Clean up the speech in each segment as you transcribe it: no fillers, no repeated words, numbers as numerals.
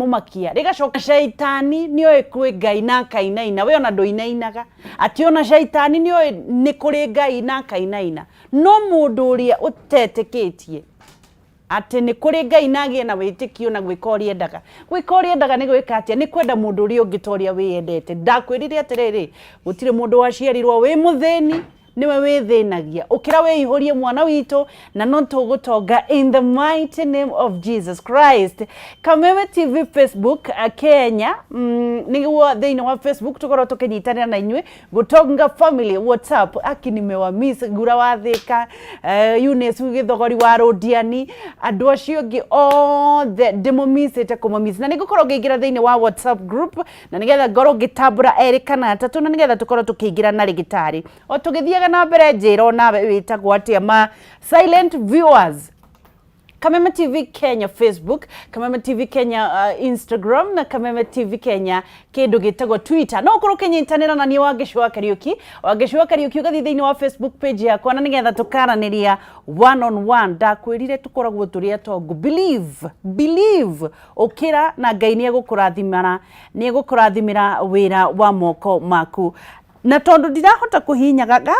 Rĩkamũmakia, rĩgacoka. Shaitani nĩoĩ kwĩ Ngai na akainaina, we ona ndũinainaga. Atĩ ona shaitani nĩoĩ nĩ kũrĩ Ngai na akainaina. No mũndũ ũrĩa ũtetĩkĩtie atĩ nĩ kũrĩ Ngai na agĩe na wĩtĩkio na gwĩka ũrĩa endaga. Gwĩka ũrĩa endaga nĩ gwĩka atĩa? Nĩ kwenda mũndũ ũrĩa ũngĩ ta ũrĩa wĩyendete. Ndakwĩrire atĩrĩrĩ, gũtirĩ mũndũ waciarirwo wĩ mũthĩni. Nĩwe wĩthĩnagia. Ũkĩra wĩihũrie mwana witũ na no tũgũtonga in the mighty name of Jesus Christ. Kameme TV Facebook Kenya, nĩguo thĩinĩ wa Facebook tũkorwo tũkĩnyitanĩra na inyuĩ. Gũtonga Family WhatsApp, aki nimewamiss Ngura wa Thĩka, Eunice Gĩthogori wa Rũndiani, andũ acio angĩ othe ndĩmũmicĩte kũmamiss. Na nĩngũkorwo ngĩingĩra thĩinĩ wa WhatsApp group na nĩgetha ngorwo ngĩtambũra erĩ kana atatũ na nĩgetha tũkorwo tũkĩingĩra na rĩgĩtarĩ o tũgĩthiaga na mbere. Njĩra onawe wĩtagwo atĩa, ma silent viewers. Kameme TV Kenya Facebook, Kameme TV Kenya Instagram na Kameme TV Kenya kĩndũ gĩtagwo Twitter. No ũkorwo ũkĩnyitanĩra na niĩ Wangeci wa Kariũki, Wangeci wa Kariũki, ũgathiĩ thĩinĩ wa Facebook page yakwa na nĩgetha tũkaranĩria one on one. Ndakwĩrire tũkoragwo tũrĩ atongu. Believe, believe, ũkĩra na Ngai nĩ egũkũrathimana, nĩ egũkũrathimĩra wĩra wa moko maku. Na tondũ ndirahota kũhihinya gaka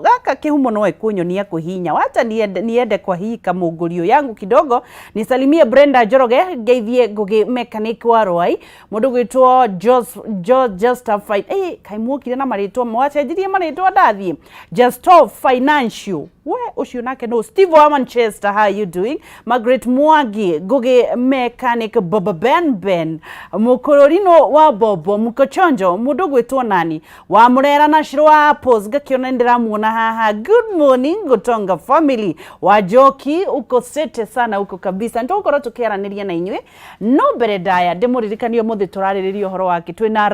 gaka kĩhumo no ĩkũnyonia kũhihinya, wacha niende, niende kwa hii kamũngũrio yangu kidogo. Nisalimie Brenda Njoroge, ngeithie Ngugi mechanic wa Rwai, mũndũ gwĩtwo Jos Jo Justa Fine. Eh, kaĩ muokire na marĩtwa, mwacenjirie marĩtwa ndathiĩ. Justo Financial, we ũcio nake no Steve wa Manchester, how are you doing? Margaret Mwangi, Ngugi mechanic, Baba Ben Ben Mũkũrũrino wa Bobo Mkochonjo, mũndũ gwĩtwo nani wa Mũrera na Shiro wa Apples, ngakĩona nĩndĩramuona haha. Good morning, Gũtonga Family wa Njoki, uko sete sana uko kabisa. Nĩtũgũkorwo tũkĩaranĩria na inyuĩ, no mbere ndaya ndĩmũririkanie ũmũthĩ tũrarĩrĩria ũhoro wake twĩna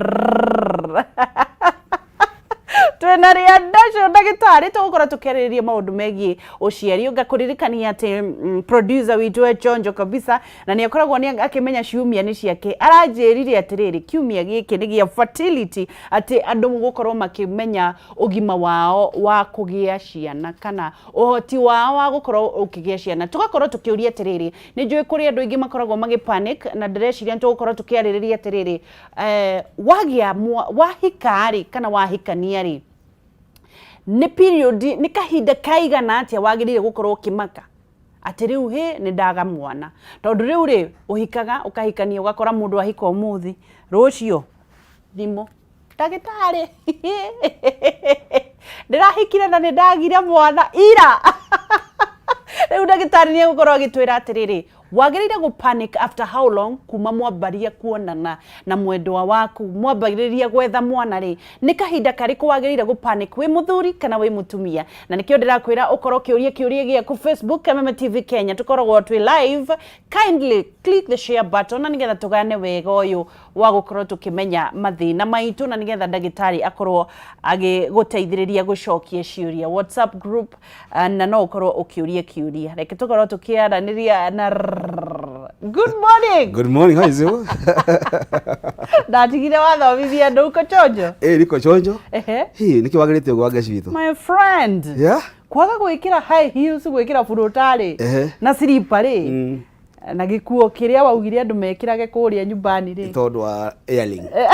rĩandacio ndagĩtarĩ. Tũgũkorwo tũkĩarĩrĩria maũndũ megiĩ ũciari. Ngakũririkania atĩ producer witũ e chonjo kabisa na nĩ akoragwo nĩ akĩmenya ciumia nĩ ciake. Aranjĩrire atĩrĩrĩ, kiumia gĩkĩ nĩ gĩa fertility, atĩ andũ gũkorwo makĩmenya ũgima wao wa kũgĩa ciana kana ũhoti wao wa gũkorwo ũkĩgĩa ciana. Tũgakorwo tũkĩũria atĩrĩrĩ, nĩ njũĩ kũrĩ andũ aingĩ makoragwo magĩ panic na ndĩreciria nĩ tũgũkorwo tũkĩarĩrĩria atĩrĩrĩ, wagĩa wahika rĩ kana wahikania rĩ, nĩ period, nĩ kahinda kaigana atĩa wagĩrĩire gũkorwo ũkĩmaka atĩ rĩu hĩ nĩ ndaga mwana? Tondũ rĩu rĩ ũhikaga ũkahikania, ũgakora mũndũ ahika ũmũthĩ, rũciũ thimũ, "Ndagĩtarĩ, ndĩrahikire na nĩ ndagire mwana ira." Rĩu ndagĩtarĩ nĩ egũkorwo agĩtwĩra atĩrĩrĩ, wagĩrĩire gũ panic after how long kuma mwambaria kuonana na mwendwa waku, mwambagĩrĩria gwetha mwana rĩ, nĩ kahinda karĩkũ wagĩrĩire gũ panic wĩ mũthuri kana wĩ mũtumia? Na nĩkĩo ndĩrakwĩra ũkorwo ũkĩũria kĩũria gĩaku Facebook, Kameme TV Kenya, tũkoragwo twĩ live. Kindly click the share button na nĩgetha tũgane wega ũyũ wa gũkorwo tũkĩmenya mathĩna maitũ na nĩgetha ndagĩtarĩ akorwo agĩgũteithĩrĩria gũcokia ciũria. WhatsApp group, na no ũkorwo ũkĩũria kĩũria. Reke tũkorwo tũkĩaranĩria na good morning. Good morning, how is you? Ndatigire wathomithia andũ, uko chonjo? Eh, niko chonjo. Ehe. Hii, nĩkĩ wagĩrĩte ũguo, Wangeci witũ? My friend, kwaga gwĩkĩra high heels, gwĩkĩra buruta rĩ na slipper rĩ na gĩkuo kĩrĩa waugire andũ mekĩrage kũrĩa nyumbani rĩ. Tondũ wa airling. Eh,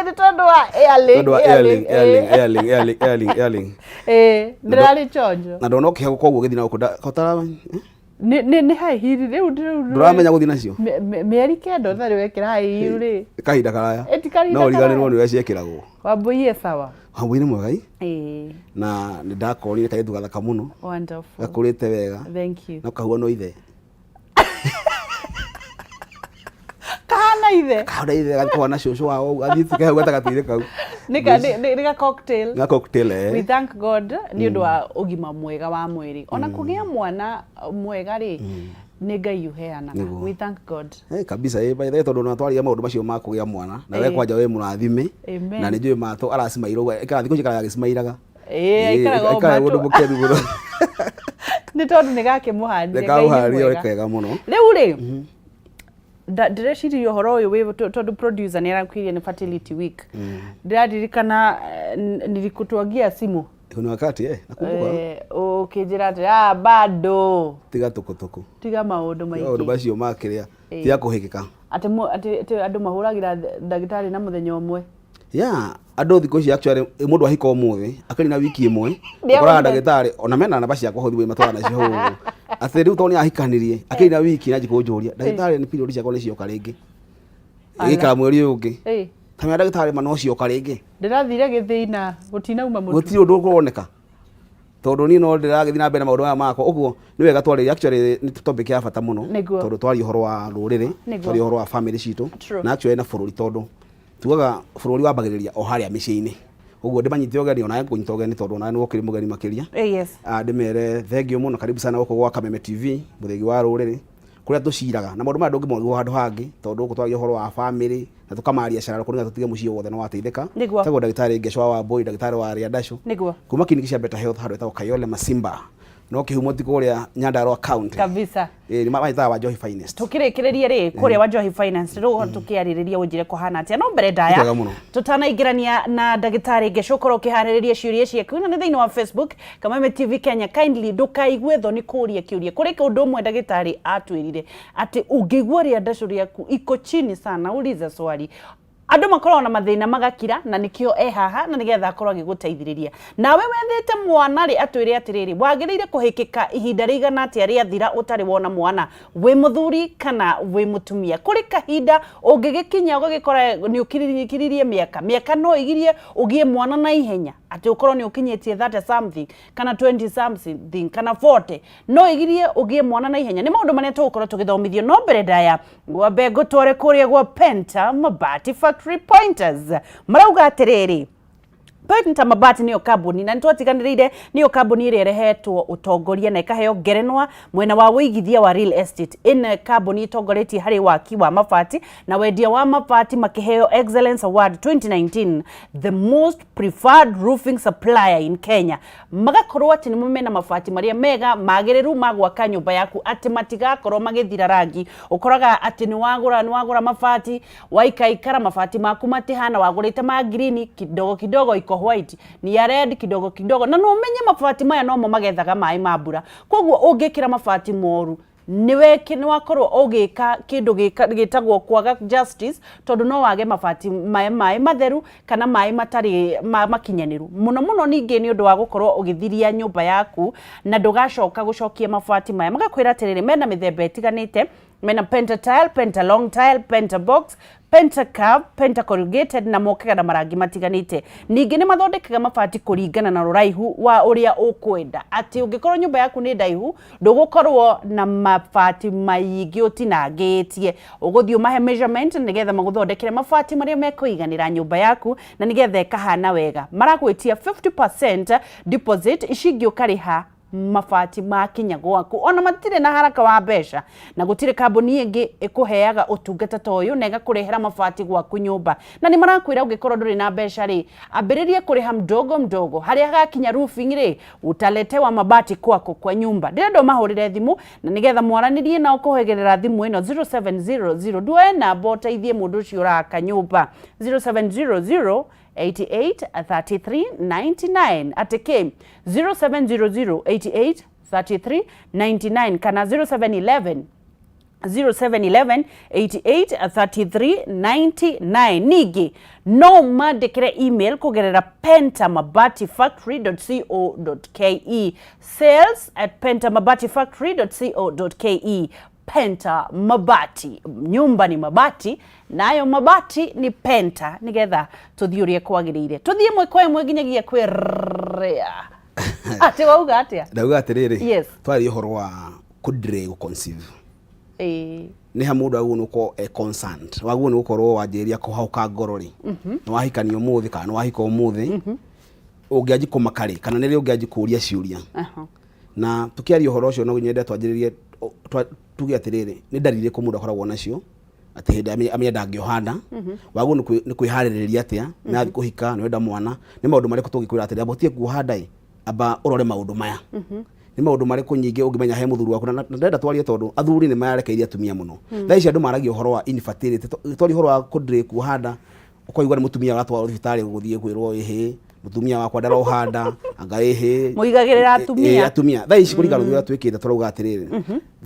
nĩ tondũ wa airling. Tondũ wa airling, airling, airling, airling, airling, airling. Eh, ndĩrarĩ chonjo. Na ndona ũkĩhagwo koguo gĩthiĩ na gũkũ kotara. Nĩ high heel rĩu. Ndũramenya gũthiĩ nacio. Mĩeri 9 ũtarĩ wekĩra high heel rĩ. Kahinda karaya. Ĩ, ti kahinda No ũriganĩrwo karaya. nĩ ũrĩa ciekĩragwo. Wambũi e sawa? Wambũi nĩ mwega ĩ. Na nĩ ndakonire kairĩtu gathaka mũno. Wonderful. Gakũrĩte wega. Thank you. Na kahuana ithe. Kahana ithe. Kahana ithe, gakuhana cũcũ wao, gathiĩte ke hau gatagatĩ-inĩ kau. Nĩ ga cocktail. Ga cocktail, eh. We thank God nĩ ũndũ wa ũgima mwega wa mwĩrĩ. Ona kũgĩa mwana mwega rĩ, nĩ Ngai ũheanaga. Nĩguo. We thank God. Eh, kabisa, eh, by the way, tondũ na twaria maũndũ macio ma kũgĩa mwana na we kwanja wĩ mũrathime. Amen. Na nĩ njũĩ matũ aracimaira ũguo aikaraga thikũ ici, aikaraga agĩcimairaga. Ĩĩ, aikaraga o aikaraga mũndũ matũ. mũkenu mũno. Nĩ tondũ nĩ gakĩmũhandire. Ngai nĩ nĩkaũharĩria mwega. kega mũno. Rĩu rĩ, ndĩreciririe ũhoro ũyũ wĩ tondũ producer nĩ arakwĩrire nĩ fertility week. Ndĩraririkana, nilikutwagia simu. Kuna wakati, eh, nakumbuka. Eh, Ũkĩnjĩra atĩ ah, bado Tiga tũkũtũkũ. Tiga maũndũ maũndũ maingĩ. Macio ma kĩrĩa, tiga kũhĩkĩka. Atĩ atĩ andũ mahũragĩra ndagĩtarĩ na mũthenya ũmwe. Ya andũ thikũ ici actually mũndũ ahika ũmũthĩ akĩrĩ na wiki ĩmwe Nĩ ũkoraga ahũrire. Ndagĩtarĩ ona mena namba ciakwa hau thimũ matwara nacio hau ũguo. Atĩ rĩu tondũ nĩ ahikanirie akĩrĩ na wiki na kũnjũria, "Ndagĩtarĩ, nĩ period ciakwa nĩ cioka rĩngĩ?" Ala. Ĩgĩikara mweri ũyũ ũngĩ. Kamenya ndagĩtarĩ ma no cioka rĩngĩ. Ndĩrathire gĩthĩna gũtinauma mũtu. Gũtirĩ ũndũ ũroneka tondũ niĩ no ndĩragĩthiĩ na mbere na maũndũ maya makwa. Ũguo nĩ wega twarĩria, actually nĩ topic ya bata mũno tondũ twaria ũhoro wa rũrĩrĩ, twaria ũhoro wa family citũ na actually na bũrũri, tondũ tugaga bũrũri wambagĩrĩria o harĩa mĩciĩ-inĩ. Ũguo ndĩmanyite ũgeni, onawe ngũnyita ũgeni tondũ onawe nĩwe ũkĩrĩ mũgeni makĩria. Ah, ndĩmere thengio mũno, karibu sana gũkũ gwa Kameme TV, mũthĩgi wa rũrĩrĩ, kũrĩa tũciraga na maũndũ maya ndũngĩmorigwo handũ hangĩ, tondũ gũkũ twaragia ũhoro wa family na tũkamaria cararũkũ nĩgetha tũtige mũciĩ wothe nĩ wateithĩka. Tagwo ndagĩtarĩ Ngeco wa Wambũi, ndagĩtarĩ wa Rĩandacũ kuma kiriniki cia Better Health handũ hetagwo Kayole Masimba, no kĩhumo ti kũrĩa Nyandarua County. Ĩĩ, nĩ manyitaga wa Njohi Finest. Tukĩrĩkĩrĩria rĩ kũrĩa wa Njohi Finance, rĩu tũkĩarĩrĩria ũnjĩre kũhana atĩa, no mbere ndaya Kwega mũno. Tũtanaingĩrania na ndagĩtarĩ Ngeco, ũkorwo ũkĩharĩrĩria ciũria ciaku na nĩ thĩinĩ wa Facebook Kameme TV Kenya. Kindly ndũkaigue thoni kũria kĩũria. Kũrĩ ũndũ ũmwe ndagĩtarĩ atwĩrire atĩ ũngĩigua rĩandacũ rĩaku iko chini sana, uliza swali. Andũ makoragwo na mathĩna magakira, na nĩkĩo e haha na nĩgetha akorwo agĩgũteithĩrĩria. Nawe wethete mwana rĩ, atwĩre atĩrĩrĩ, wagĩrĩire kũhĩkĩka ihinda rĩigana atĩa rĩathira ũtarĩ wona mwana, wĩ mũthuri kana wĩ mũtumia? Kũrĩ kahinda ũngĩgĩkinya ũgagĩkora nĩ ũkiriririe mĩaka, mĩaka no ĩgirie ũgĩe mwana na ihenya, atĩ ũkorwo nĩ ũkinyĩtie 30 something kana 20 something kana 40 no ĩgirie ũgĩe mwana na ihenya? Nĩ maũndũ marĩa tũgũkorwo tũgĩthomithio, no mbere ndaya ngwambe ngũtware kũrĩa gwa Penta Mabati Factory Pointers. Marauga atĩrĩrĩ, Penta Mabati nĩyo kambuni na nĩtwatiganĩrĩire, nĩyo kambuni ĩrĩa ĩrehetwo ũtongoria na ĩkaheo ngerenwa mwena wa ũigithia wa real estate. Ĩno kambuni ĩtongoretie harĩ waki wa mabati na wendia wa mabati, makĩheo Excellence Award 2019, the most preferred roofing supplier in Kenya. Magakorwo atĩ nĩmo mena mabati marĩa mega magĩrĩru ma gwaka nyũmba yaku, atĩ matigakorwo magĩthira rangi. Ũkoraga atĩ nĩ wagũra mabati, waikaikara mabati maku matihana wagũrĩte ma green, kidogo kidogo iko white, ni ya red kidogo kidogo. Na no ũmenye mabati maya nomo magethaga maĩ ma mbura, koguo ũngĩkĩra mabati moru nĩ wakorwo ũgĩka kĩndũ gĩtagwo kwaga justice, tondũ no wage mabati maĩ matheru kana maĩ matarĩ makinyanĩru mũno mũno. Ningĩ nĩ ũndũ wa gũkorwo ũgĩthiria nyũmba yaku na ndũgacoka gũcokia mabati maya. Magakwĩra atĩrĩrĩ, mena mĩthemba ĩtiganĩte, mena pentatile, penta long tile, penta box, penta curve, penta corrugated, na mokaga na marangi matiganĩte. Ningĩ nĩ mathondekaga mabati kũringana na rũraihu wa ũrĩa ũkwenda, atĩ ũngĩkorwo nyũmba yaku nĩ ndaihu, ndũgũkorwo na mabati maingĩ ũtinangĩtie. Ũgũthiĩ ũmahe measurement nĩgetha magũthondekere mabati marĩa mekũiganĩra nyũmba yaku na nĩgetha ĩkahana wega. Maragwĩtia 50% deposit, ici ingĩ ũkarĩha mabati makinya gwaku. Ona matirĩ na haraka wa mbeca, na gũtirĩ kambuni ĩngĩ ĩkũheaga ũtungata ta ũyũ na ĩgakũrehera mabati gwaku nyũmba. Na nĩ marakwĩra ũngĩkorwo ndũrĩ na mbeca rĩ, ambĩrĩria kũrĩha mdogo mdogo, harĩa hagakinya roofing rĩ, utaletewa mabati kwako kwa nyumba. Ndĩrenda ũmahũrĩre thimũ na nĩgetha mwaranĩrie nao kũgerera thimũ ĩno 0700. Nduoe namba ũteithie mũndũ ũcio ũraka nyũmba, 0700 88 33 99, atĩ kĩ 0700 88 33 99 kana 0711 0711 88 33 99. Ningĩ no mandĩkĩre email kũgerera pentamabati-factory.co.ke, sales@pentamabati-factory.co.ke. Penta Mabati, nyumba ni mabati nayo mabati ni Penta. Nigetha tũthiĩ ũrĩa kwagĩrĩire, tũthiĩ ĩmwe kwa ĩmwe nginyagia kwĩrĩa atĩ wauga atĩa. Ndauga atĩrĩrĩ, twaria ũhoro wa kũdelay gũconceive, nĩ ha mũndũ agĩrĩirwo nĩ gũkorwo e concerned, wagĩrĩirwo nĩ gũkorwo wanjĩrĩria kũhaũka ngoro rĩ, nĩ wahikania ũmũthĩ kana nĩ wahika ũmũthĩ, ũngĩanji kũmaka rĩ, kana nĩ rĩ ũngĩanji kũũria ciũria? Na tukiaria ũhoro ũcio, no nyende twanjĩrĩrie tuge atĩrĩrĩ, nĩ ndariri irĩkũ mũndũ akoragwo nacio atĩ hĩndĩ amenye ndangĩoha nda? Wagĩrĩirwo nĩ kwĩharĩrĩria atĩa? Nĩ athiĩ kũhika, nĩ wenda mwana, nĩ maũndũ marĩkũ tũngĩkwĩra atĩrĩ, amba ũtige kuoha nda ĩ, amba ũrore maũndũ maya? Nĩ maũndũ marĩkũ nyingĩ ũngĩmenya he mũthuri waku? Na ndĩrenda twarie tondũ athuri nĩ marekeire atumia mũno. Thaa ici andũ maragia ũhoro wa infertility. Twaria ũhoro wa kũdelay kuoha nda, ũkaigua nĩ mũtumia ũratwarwo thibitarĩ gũthiĩ kwĩrwo ĩhĩ Mutumia wakwa ndaroha nda, anga ĩhĩ. Mũigagĩrĩra atumia. Ĩ, atumia thaa ici kũringana na ũrĩa twĩkĩte, tũrauga atĩrĩrĩ,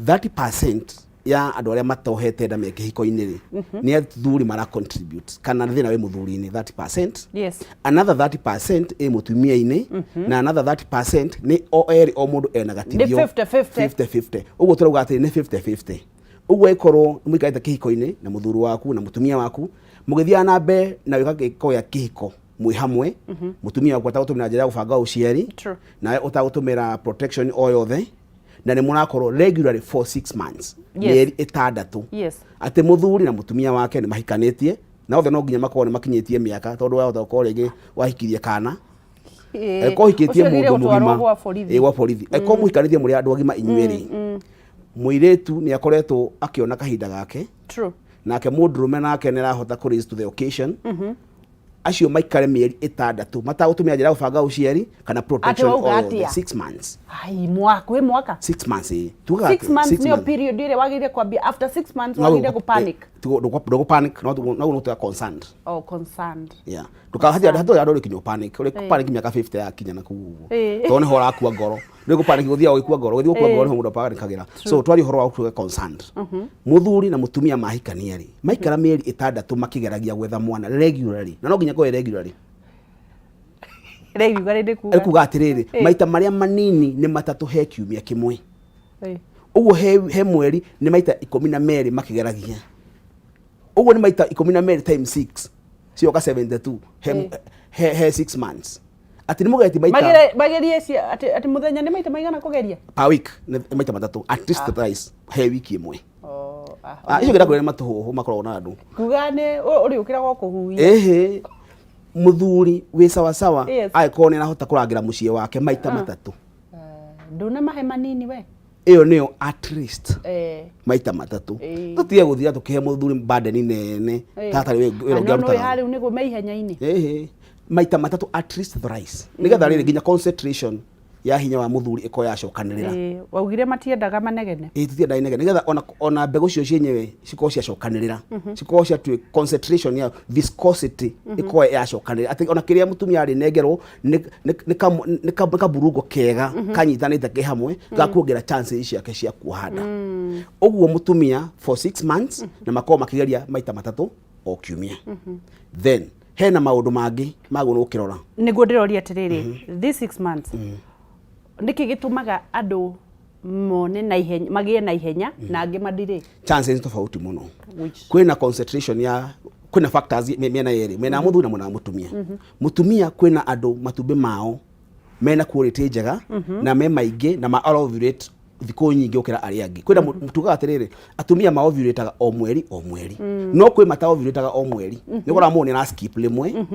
30% ya andũ arĩa matohete nda me kĩhiko-inĩ rĩ, nĩ athuri mara contribute kana thĩna wĩ mũthuri-inĩ 30%, another 30% ĩ mũtumia-inĩ, na another 30% nĩ o erĩ, o mũndũ ena gatithio. Nĩ 50-50. 50-50. Ũguo tũrauga atĩ nĩ 50-50. Ũguo ĩkorwo mũikarĩte kĩhiko-inĩ na mũthuri waku na mũtumia waku, mũgĩthiaga na mbere na gwĩka gĩko gĩa kĩhiko mwĩ hamwe, mũtumia waku atagũtũmĩra njĩra ya gũbanga ũciari, nawe ũtagũtũmĩra protection o yothe, na nĩ mũrakorwo regularly for 6 months, mĩeri 6, atĩ mũthuri na mũtumia wake nĩ mahikanĩtie na othe no nginya makorwo nĩ makinyĩtie mĩaka, tondũ wahota gũkorwo rĩngĩ wahikirie kana. Angĩkorwo ũhikĩtie Ũcio agĩrĩire mũndũ gũtwarwo mũgima gwa borithi. Ĩ, gwa borithi. Angĩkorwo mũhikanĩtie mũrĩ andũ agima inyuerĩ, mũirĩtu nĩ akoretwo akĩona kahinda gake, nake mũndũrũme nake nĩ arahota kũ raise to the occasion, acio maikare mĩeri 6 matagũtũmĩra njĩra ya gũbanga ũciari kana protection wauga o yothe. Atĩa? 6 months. Ai, mwaka wĩ mwaka. 6 months, ĩ. Tugaga Six atĩ months six nĩyo months. period ĩrĩa wagĩrĩire kwambia. After 6 months wagĩrĩire gũ panic. Ndũgũ panic, no no no concerned. Oh, concerned. Yeah, ndũkahatia hatua andũ rĩkinya panic ũrĩ panic mĩaka 50 yakinya na kũu ũguo, tondũ nĩho ũrakua ngoro, nĩ gũ panic gũthiaga ũgĩkua ngoro, ũgĩthiĩ gũkua ngoro nĩho mũndũ apanikagĩra. So twaria ũhoro wa gũtuĩka concerned, mũthuri na mũtumia mahikania rĩ, maikara mĩeri 6 makĩgeragia gwetha mwana regularly, na no nginya korwo regularly. Regularly nĩ kuga? Kuga atĩrĩrĩ, maita marĩa manini nĩ matatũ he kiumia kĩmwe. Ũguo he mweri nĩ maita 12 makĩgeragia. Ũguo nĩ maita 12 times 6 cioka 72 he 6 months, atĩ nĩ mũgeti maita Magerie atĩ mũthenya nĩ maita maigana kũgeria? Per week nĩ maita matatũ, at least thrice he wiki ĩmwe. Oh, ah. Ah, icio kĩrakwĩra nĩ matũhũhũ makoragwo na andũ. Kuga nĩ ũrĩũkĩraga kũhuhia. Ĩhĩ, mũthuri wĩ sawasawa angĩkorwo nĩ arahota kũrangĩra mũciĩ wake maita matatũ. Nduna mahe manini we. Ĩyo nĩyo at least maita matatũ. Tũtige gũthira tũkĩhe mũthuri burden nene tatarĩ wĩra ũngĩ No nĩ arutaga. harĩ nĩguo me ihenya-inĩ. Ĩhĩ, maita matatũ, at least thrice, nĩgetha rĩrĩ nginya concentration ya hinya wa mũthuri ĩkorwo yacokanĩrĩra. Waugire matiendaga manegene. Ĩ, tũtienda inegene, nĩgetha ona mbegũ cio cienyewe cikorwo ciacokanĩrĩra, cikorwo ciatue concentration ya viscosity ĩkorwo yacokanĩrĩra, atĩ ona kĩrĩa mũtumia arĩnengerwo nĩ kaburungo kega kanyitanĩte ke hamwe ga kuongerera chances ciake cia kuoha nda. Ũguo mũtumia for 6 months na makorwo makĩgeria maita matatũ o kiumia, then hena maũndũ mangĩ magũrũ gũkĩrora. Nĩguo ndĩroria atĩrĩrĩ, this 6 months, nĩkĩ gĩtũmaga andũ mone na ihenya, magĩe na ihenya, na angĩ madirĩ? Chances nĩ tofauti mũno. Which? Kwĩna concentration ya, kwĩna factors mĩena yerĩ, mwena wa mũthuri na mwena wa mũtumia. Mũtumia, kwĩna andũ matumbĩ mao mena quality njega na me maingĩ na ma ovulate thikũ nyingĩ gũkĩra arĩa angĩ. Kwĩna tugaga atĩrĩrĩ, atumia ma ovulataga o mweri o mweri, no kwĩ mata ovulataga o mweri, nĩ ũkoraga mũndũ nĩ ara skip rĩmwe.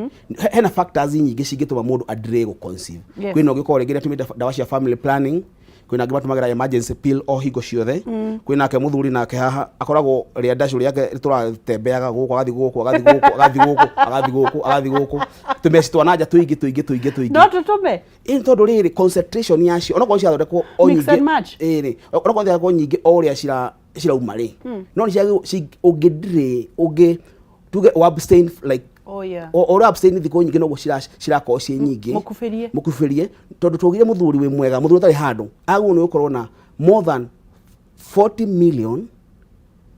Hena factors nyingĩ cingĩtũma mũndũ adelay gũ conceive. Kwĩna ũngĩkorwo rĩngĩ nĩatũmĩte ndawa cia family planning, kwĩna angĩ matũmagĩra emergency pill o hingo ciothe, kwĩna ake mũthuri nake haha akoragwo rĩa ndacũ rĩake rĩtũratembeaga gũkũ, agathiĩ gũkũ, agathiĩ gũkũ, agathiĩ gũkũ, agathiĩ gũkũ, agathiĩ gũkũ, tũmeci twa nanja tũingĩ tũingĩ tũingĩ tũingĩ. No tũtũme. Ĩ, tondũ rĩrĩ concentration yacio onokorwo ciathondekwo o Mix and nyingĩ match. Ĩrĩ, onokorwo ciathondekwo nyingĩ o ũrĩa cirauma rĩ, no nĩ ũngĩ delay, ũngĩ tuge o abstain like o ũrĩa abstain thikũ nyingĩ, noguo cirakorwo ciĩ nyingĩ. Mũkubĩrie. Mũkubĩrie, tondũ twaugire mũthuri wĩ mwega, mũthuri ũtarĩ handũ agũrwo nĩ gũkorwo na more than 40 million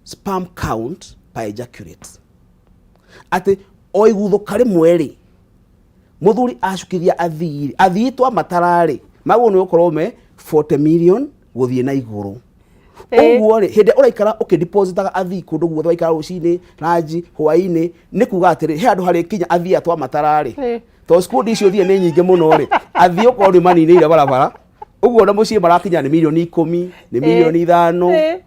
sperm count per ejaculate, atĩ o iguthũka rĩmwe rĩ, mũthuri acukithia athii athii twa matara rĩ, magũrwo nĩ gũkorwo me 40 million gũthiĩ na igũrũ. Ũguo rĩ, hĩndĩ ĩrĩa ũraikara ũkĩdepositaga athii kũndũ guothe, waikara rũcinĩ, ranji, hwaĩ-inĩ, nĩ kuga atĩrĩ, he handũ harĩkinya athii atwa matara rĩ, tondũ cikundi icio thiĩ nĩ nyingĩ mũno rĩ, athii ũkorwo nĩ maninĩire barabara ũguo, na mũciĩ marakinya nĩ mirioni 10, nĩ mirioni 5.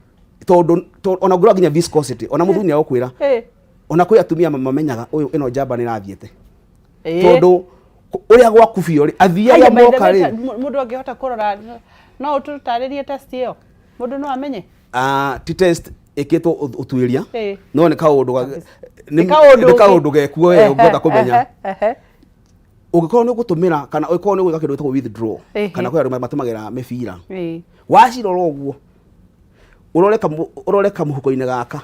Tondũ ona ũngĩrora nginya viscosity, ona mũthuri nĩ agũkwĩra. Ona kwĩ atumia mamenyaga ũyũ, ĩno njamba nĩ ĩrathiĩte, tondũ ũrĩa gwakubio rĩ, athii Haya, arĩa by the moka way, rĩ. Mũndũ angĩhota kũrora, no ũtũtarĩrie test ĩyo, mũndũ no amenye? Ah, ti test ĩkĩtwo ũtuĩria, no nĩ kaũndũ Nĩ kaũndũ nĩ kaũndũ gekuo we ũngĩhota kũmenya. Ũngĩkorwo nĩ ũgũtũmĩra kana ũngĩkorwo nĩ ũgwĩka kĩndũ gĩtagwo withdraw, kana kwĩ andũ matũmagĩra mĩbira, wacirora ũguo, ũrore kamũhuko-inĩ gaka,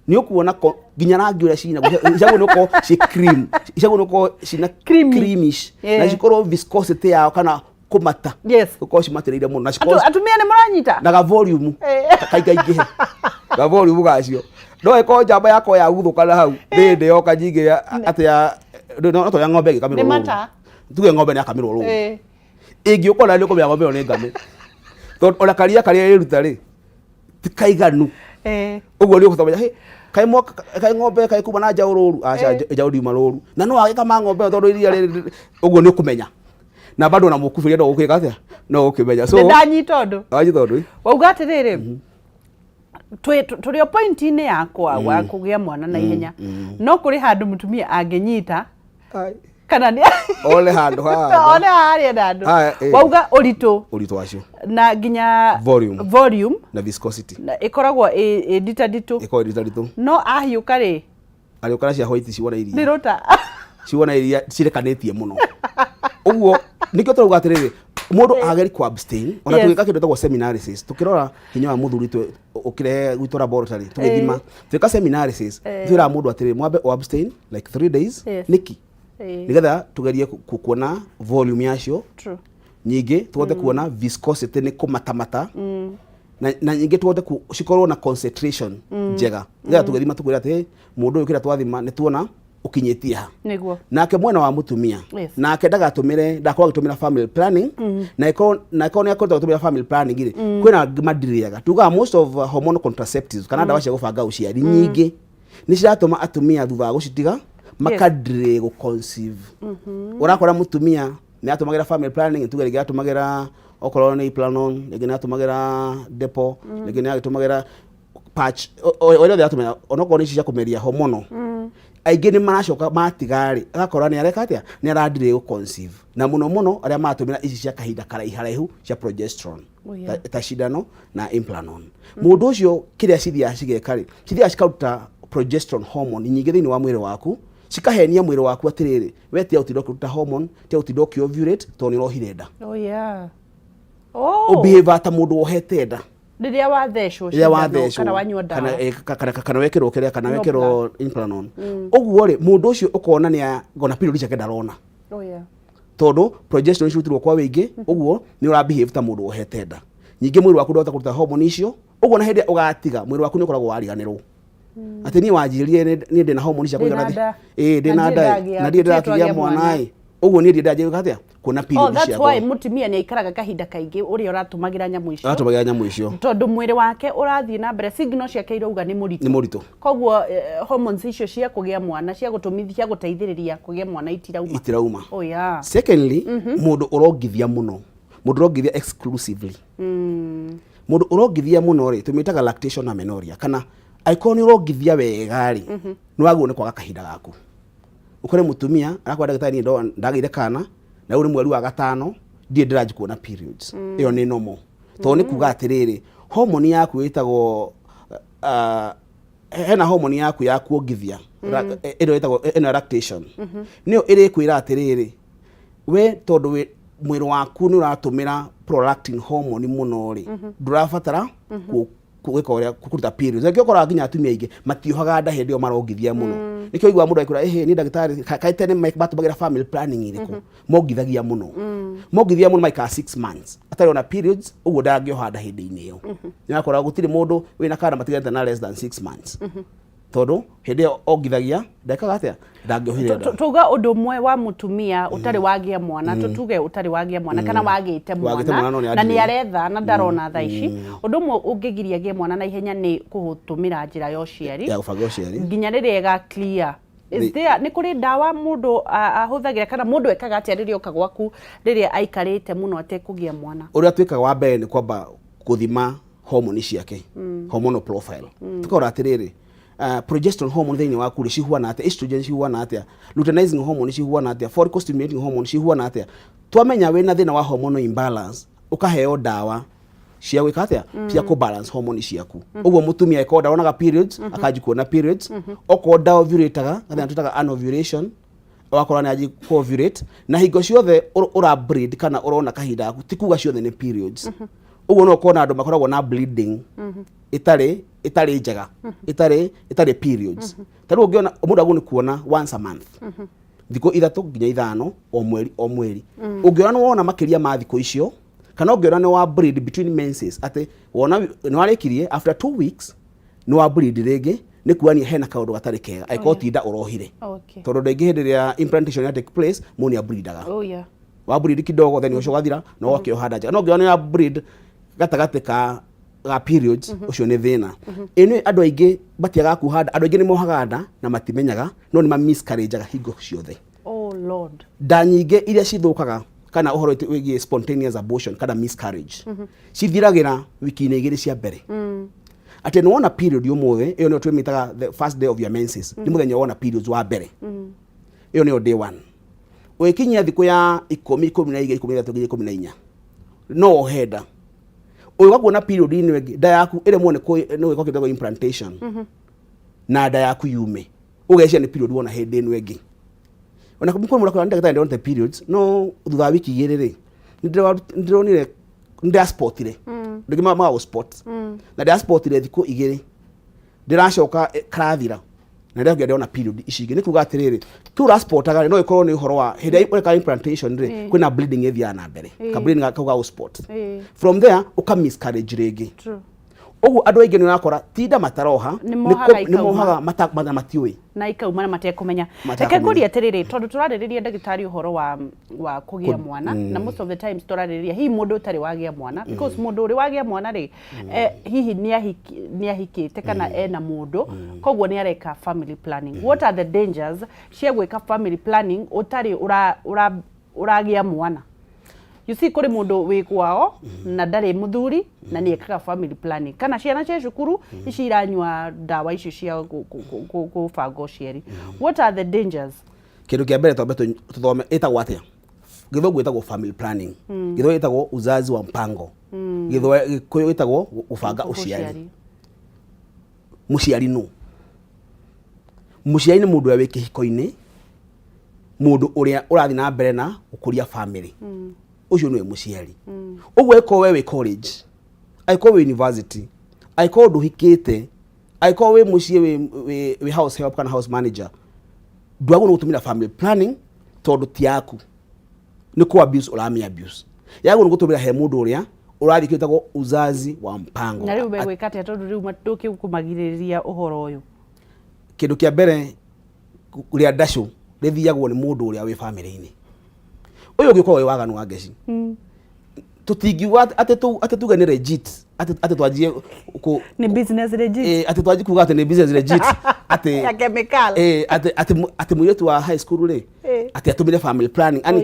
nĩ ũkuona. Nginya rangi ũrĩa cina ciagwo nĩ gũkorwo ci cream, ciagwo nĩ gũkorwo cina Creamy. Creamish na cikorwo viscosity yao kana kũmata gũkorwo cimatĩrĩire mũno na cikorwo Atumia nĩ mũranyita. Na ga volume kaingaingĩhe ga volume gacio, no ĩkorwo njamba yakwa yaguthũka na hau thĩndĩ yoka nyingĩ atĩ ya no toria ng'ombe ĩgĩkamĩrwo Nĩ rũru. mata. Tuge ng'ombe nĩ yakamĩrwo rũru, ĩngĩũka na nĩ ũkũmenya ng'ombe ĩyo nĩ ngame, tondũ ona karia karĩa ĩruta rĩ ti kaiganu. Ũguo nĩ ũkũmenya, "Hĩ, kaĩ mwaka kaĩ ng'ombe kaĩ kuma na njaũ rũru? Aca, njaũ ndiuma rũru." Na no agĩkama ng'ombe ĩyo tondũ iria rĩrĩ ũguo nĩ ũkũmenya, na bado ona mũkuburia no gũkĩka atĩa, no gũkĩmenya. So Nĩ ndanyita ũndũ. Wanyita ũndũ ĩ? Wauga atĩrĩrĩ, tũrĩ o point-inĩ yakwa wa kũgĩa mwana na ihenya, no kũrĩ handũ mũtumia angĩnyita Ai. kana nĩ One handũ haha. One harĩa na handũ. Haya, eh. Wauga ũritũ Ũritũ wacio na nginya volume. Volume na viscosity. Na ĩkoragwo ĩ nditanditũ. Ĩkoragwo ĩ nditanditũ. No ahiũka rĩ, Arĩũkara cia white ciwona nĩ iria rũta. Ciwona iria cirekanĩtie mũno. Ũguo nĩkĩo tũrauga atĩrĩrĩ, mũndũ ageri ku abstain ona tũgĩka kĩndũ gĩtagwo seminalysis, tũkĩrora hinya wa mũthuri ũkĩrehe gwitũ laboratory, tũgĩthima, twĩka seminalysis, twĩraga mũndũ atĩrĩrĩ, mwambe o abstain like 3 days. Nĩki? Nĩgetha tũgerie kuona volume yacio, nyingĩ tũhote kuona viscosity nĩ kũmatamata, na nyingĩ tũhote cikorwo na concentration njega, nĩgetha tũgĩthima tũkwĩra atĩ, "Hey, mũndũ ũyũ kĩrĩa twathima nĩ tuona ũkinyĩtie ha." Nake mwena wa mũtumia, nake ndagatũmĩre, ndakorwo agĩtũmĩra family planning, na ĩkorwo nĩ akoretwo agĩtũmĩra family planning rĩ, kwĩna angĩ madirĩaga. Tugaga most of hormonal contraceptives kana ndawa cia gũbanga ũciari nyingĩ nĩ ciratũma atumia thutha wa gũcitiga makadirĩ gũ conceive. Ũrakora mũtumia nĩ atũmagĩra family planning, tuge rĩngĩ atũmagĩra okorwo nĩ Implanon, rĩngĩ nĩ atũmagĩra Depo, rĩngĩ nĩ agĩtũmagĩra patch, o ĩrĩa atũmĩra, onokorwo nĩ ici cia kũmeria hormonal, aingĩ nĩ maracoka matiga rĩ, agakora nĩ areka atĩa, nĩ aradirĩ gũ conceive, na mũno mũno arĩa maratũmĩra ici cia kahinda karaiharaihu cia progesterone, ta cindano na Implanon. Mũndũ ũcio kĩrĩa cithiaga cigeka rĩ, cithiaga cikaruta progesterone hormone nyingĩ thĩinĩ wa mwĩrĩ waku, cikahenia mwĩrĩ waku atĩrĩrĩ, we tia gũtinda ũkĩruta hormone, tia gũtinda ũkĩovulate tondũ nĩ ũrohire nda. Ũbehave ta mũndũ wohete nda. Rĩrĩa wathecwo Rĩrĩa cindano wathecwo kana wanyua ndawa. Kana wekĩrwo kĩrĩa, kana wekĩrwo Implanon ũguo rĩ, mũndũ ũcio ũkona nĩ ona period ciake ndarona, tondũ progesterone cirutirwo kwa wĩingĩ, ũguo nĩ ũra behave ta mũndũ wohete nda. Ningĩ mwĩrĩ waku ndũhota kũruta hormone icio, ũguo na hĩndĩ ĩrĩa ũgatiga, mwĩrĩ waku nĩ ũkoragwo wariganĩrwo atĩ niĩ wanjĩrire niĩ ndĩna hormone cia Ndĩna kũigana. nda. Ĩĩ, ndĩna Na nda ndirĩ ndagĩa- na ndirĩ gũtirĩ ndĩrakĩgĩa twagĩa mwana mwana. ĩ, ũguo niĩ ndirĩ ndanjĩka atĩa kuona Oh, period that's ciakwa. why mũtumia nĩ aikaraga kahinda kaingĩ ũrĩa ũratũmagĩra nyamũ icio. Aratũmagĩra nyamũ icio. Tondũ mwĩrĩ wake ũrathiĩ na mbere, signal ciake irauga nĩ mũritũ. Nĩ mũritũ. Koguo hormones icio cia kũgĩa mwana, cia gũtũmithia, cia gũteithĩrĩria kũgĩa mwana itirauma. Itirauma. Secondly, mũndũ ũrongithia mũno, mũndũ ũrongithia exclusively, mũndũ ũrongithia mũno rĩ, tũmĩtaga lactation amenorrhea, kana angĩkorwo nĩ ũrongithia wega rĩ, nĩ wagĩrĩirwo nĩ kwaga kahinda gaku. Ũkore mũtumia arakora ndagĩtarĩ, niĩ ndagĩire kana na rĩu nĩ mweri wa gatano ndirĩ ndĩranji kuona periods. Ĩyo nĩ normal, tondũ nĩ kuga atĩrĩrĩ, hormone yaku ĩtagwo hena hormone yaku ya kuongithia, ĩno ĩtagwo ĩno ya lactation, nĩyo ĩrĩkwĩra atĩrĩrĩ, we tondũ mwĩrĩ waku nĩ ũratũmĩra prolactin hormone mũno rĩ, ndũrabatara gwĩka ũrĩa kũruta periods. Nĩkĩo ũkoraga nginya atumia aingĩ matiohaga nda hĩndĩ ĩyo marongithia mũno. Nĩkĩo ũiguaga mũndũ agĩkwĩra, "Ĩhĩ, niĩ ndagĩtarĩ, kaĩ tene matũmagĩra family planning ĩrĩkũ?" Mongithagia mũno, mongithia mũno, maikara 6 months atarĩ ona periods, ũguo ndangĩoha nda hĩndĩ-inĩ ĩyo. Nĩũrakora gũtirĩ mũndũ wĩna kana matiganĩte na less than 6 months, tondũ hĩndĩ ĩyo ongithagia ndekaga atĩa, ndangĩohire nda. Tuga ũndũ ũmwe wa mũtumia ũtarĩ wagĩa mwana, tutuge ũtarĩ wagĩa mwana kana wagĩte Wagĩte mwana mwana no nĩ na nĩ adirĩ. aretha na ndarona thaa ici, ũndũ ũmwe ũngĩgiria agĩe mwana na ihenya nĩ kũhũtũmĩra njĩra ya ũciari ya gũbanga ũciari nginya rĩrĩa ĩga clear. Is there, nĩ kũrĩ ndawa mũndũ ahũthagĩra, kana mũndũ ekaga atĩa rĩrĩa oka gwaku rĩrĩa aikarĩte mũno atekũgĩa mwana? Ũrĩa twĩkaga wa mbere nĩ kwamba gũthima hormone ciake, hormonal profile, tukarora atĩrĩrĩ, progesterone hormone thĩinĩ waku rĩ cihuana atĩa, estrogen cihuana atĩa, luteinizing hormone cihuana atĩa, follicle stimulating hormone cihuana atĩa. Twamenya wĩna thĩna wa hormonal imbalance, ũkaheo ndawa cia gwĩka atĩa, cia kũ balance hormone ciaku. Ũguo mũtumia angĩkorwo ndaronaga periods, akanji kuona periods. Okorwo ndaovulataga, gathĩna twĩtaga anovulation, ũgakora nĩ anji ovulate. Na hingo ciothe ũra bleed kana ũrona kahinda gaku, ti kuga ciothe nĩ periods. Ũguo no ũkorwo na andũ makoragwo na bleeding ĩtarĩ Ĩtarĩ njega, ĩtarĩ periods. Ta rĩu ũngĩona mũndũ agwo nĩ kuona once a month, thikũ 3 nginya 5 o mweri o mweri. Ũngĩona nĩ wona makĩria ma thikũ icio, kana ũngĩona nĩ wa bleed between menses, atĩ wona nĩ warĩkirie, after 2 weeks nĩ wa bleed rĩngĩ, nĩ kuonania hena kaũndũ gatarĩ kega, angĩkorwo ti nda ũrohire. Tondũ ndũ aingĩ hĩndĩ ĩrĩa implantation ya take place, mũndũ nĩ ableedaga. Wa bleed kidogo, then ũcio ũgathira na ũgakĩoha nda njega. No ũngĩona nĩ wa bleed gatagatĩ ka periods, ũcio nĩ thĩna. Ĩno andũ aingĩ matiagaga kuoha nda. Andũ aingĩ nĩ mohaga nda na matimenyaga, no nĩ ma miscarriageaga hingo ciothe. Oh Lord. Nda nyingĩ iria cithũkaga, kana ũhoro wĩgiĩ spontaneous abortion kana miscarriage, cithiragĩra wiki-inĩ 2 cia mbere. Atĩ nĩ wona period ũmũthĩ, ĩyo nĩyo twĩmĩtaga the first day of your menses, nĩ mũthenya wona periods wa mbere, ĩyo nĩyo day one. Ũgĩkinyia thikũ ya 10, 12, 13 nginya 14, no wohe nda. Ũgĩũka kuona period ĩno ĩngĩ, nda yaku ĩremwo nĩ gwĩka kĩndũ implantation na nda yaku yume, ũgeciria nĩ period wona hĩndĩ ĩno ĩngĩ. Ona kũmwe mũndũ akwĩra, "Ndagĩtarĩ, ndĩronete periods, no thutha wa wiki 2 rĩ, nĩ ndĩronire nĩ ndĩraspotire rĩngĩ." Maga spot na ndĩraspotire thikũ 2, ndĩracoka karathira na ndĩracoka ndĩrona period ici ingĩ. Nĩ kuga atĩrĩrĩ, tu ũraspotaga rĩ, no ĩkorwo nĩ ũhoro wa hĩndĩ ĩrĩa ũreka implantation rĩ, kwĩna bleeding ĩthiaga na mbere, ka bleeding kau ga spot. From there ũka miscarriage rĩngĩ. Ũguo andũ aingĩ nĩ ũrakora tinda mataroha. Nĩ mohaga. Nĩ ikauma. Mohaga na matiũĩ. Na ikauma na matekũmenya. Matekũmenya. Reke ngũrie atĩrĩrĩ, tondũ tũrarĩrĩria, ndagĩtarĩ, ũhoro wa kũgĩa mwana, na most of the times tũrarĩrĩria hihi mũndũ ũtarĩ wagĩa mwana, because mũndũ ũrĩ wagĩa mwana rĩ, hihi nĩ ahikĩte kana ena mũndũ, koguo nĩ areka family planning. What are the dangers cia gwĩka family planning ũtarĩ ũragĩa mwana? You see, kũrĩ mũndũ wĩ kwao na ndarĩ mũthuri na nĩ ekaga family planning, kana ciana cia cukuru ici iranyua ndawa icio cia gũbanga ũciari. What are the dangers? Kĩndũ kĩa mbere, twambe tũthome ĩtagwo atĩa. Gĩthũngũ ĩtagwo family planning, Gĩthweri ĩtagwo uzazi wa mpango, Gĩkũyũ ĩtagwo gũbanga ũciari. Mũciari nũ? Mũciari nĩ mũndũ ũrĩa wĩ kĩhiko-inĩ, mũndũ ũrĩa ũrathiĩ na mbere na gũkũria family, ũcio nĩwe mũciari. Ũguo angĩkorwo we wĩ college, angĩkorwo wĩ university, angĩkorwo ndũhikĩte, angĩkorwo wĩ mũciĩ, wĩ house help kana house manager, ndwagĩrĩirwo gũtũmĩra family planning, tondũ ti yaku, nĩ kũ abuse ũramĩ abuse. Yagĩrĩirwo nĩ gũtũmĩra he mũndũ ũrĩa ũrathiĩ kĩtagwo uzazi wa mpango. Na rĩu megwĩka atĩa, tondũ rĩu ndũkĩkũmagirĩrĩria ũhoro ũyũ? Kĩndũ kĩa mbere, rĩa ndacũ rĩthiagwo nĩ mũndũ ũrĩa wĩ bamĩrĩ-inĩ. Ũyũ ũngĩ ũkoragwo wĩ waganu wa ngeci, tũtingiuga atĩ tuge nĩ legit, atĩ twanjie kũ Nĩ business legit. Atĩ twanjie kuga atĩ nĩ business legit, atĩ ya chemical. Atĩ mũirĩtu wa high school rĩ, atĩ atũmĩre family planning ani,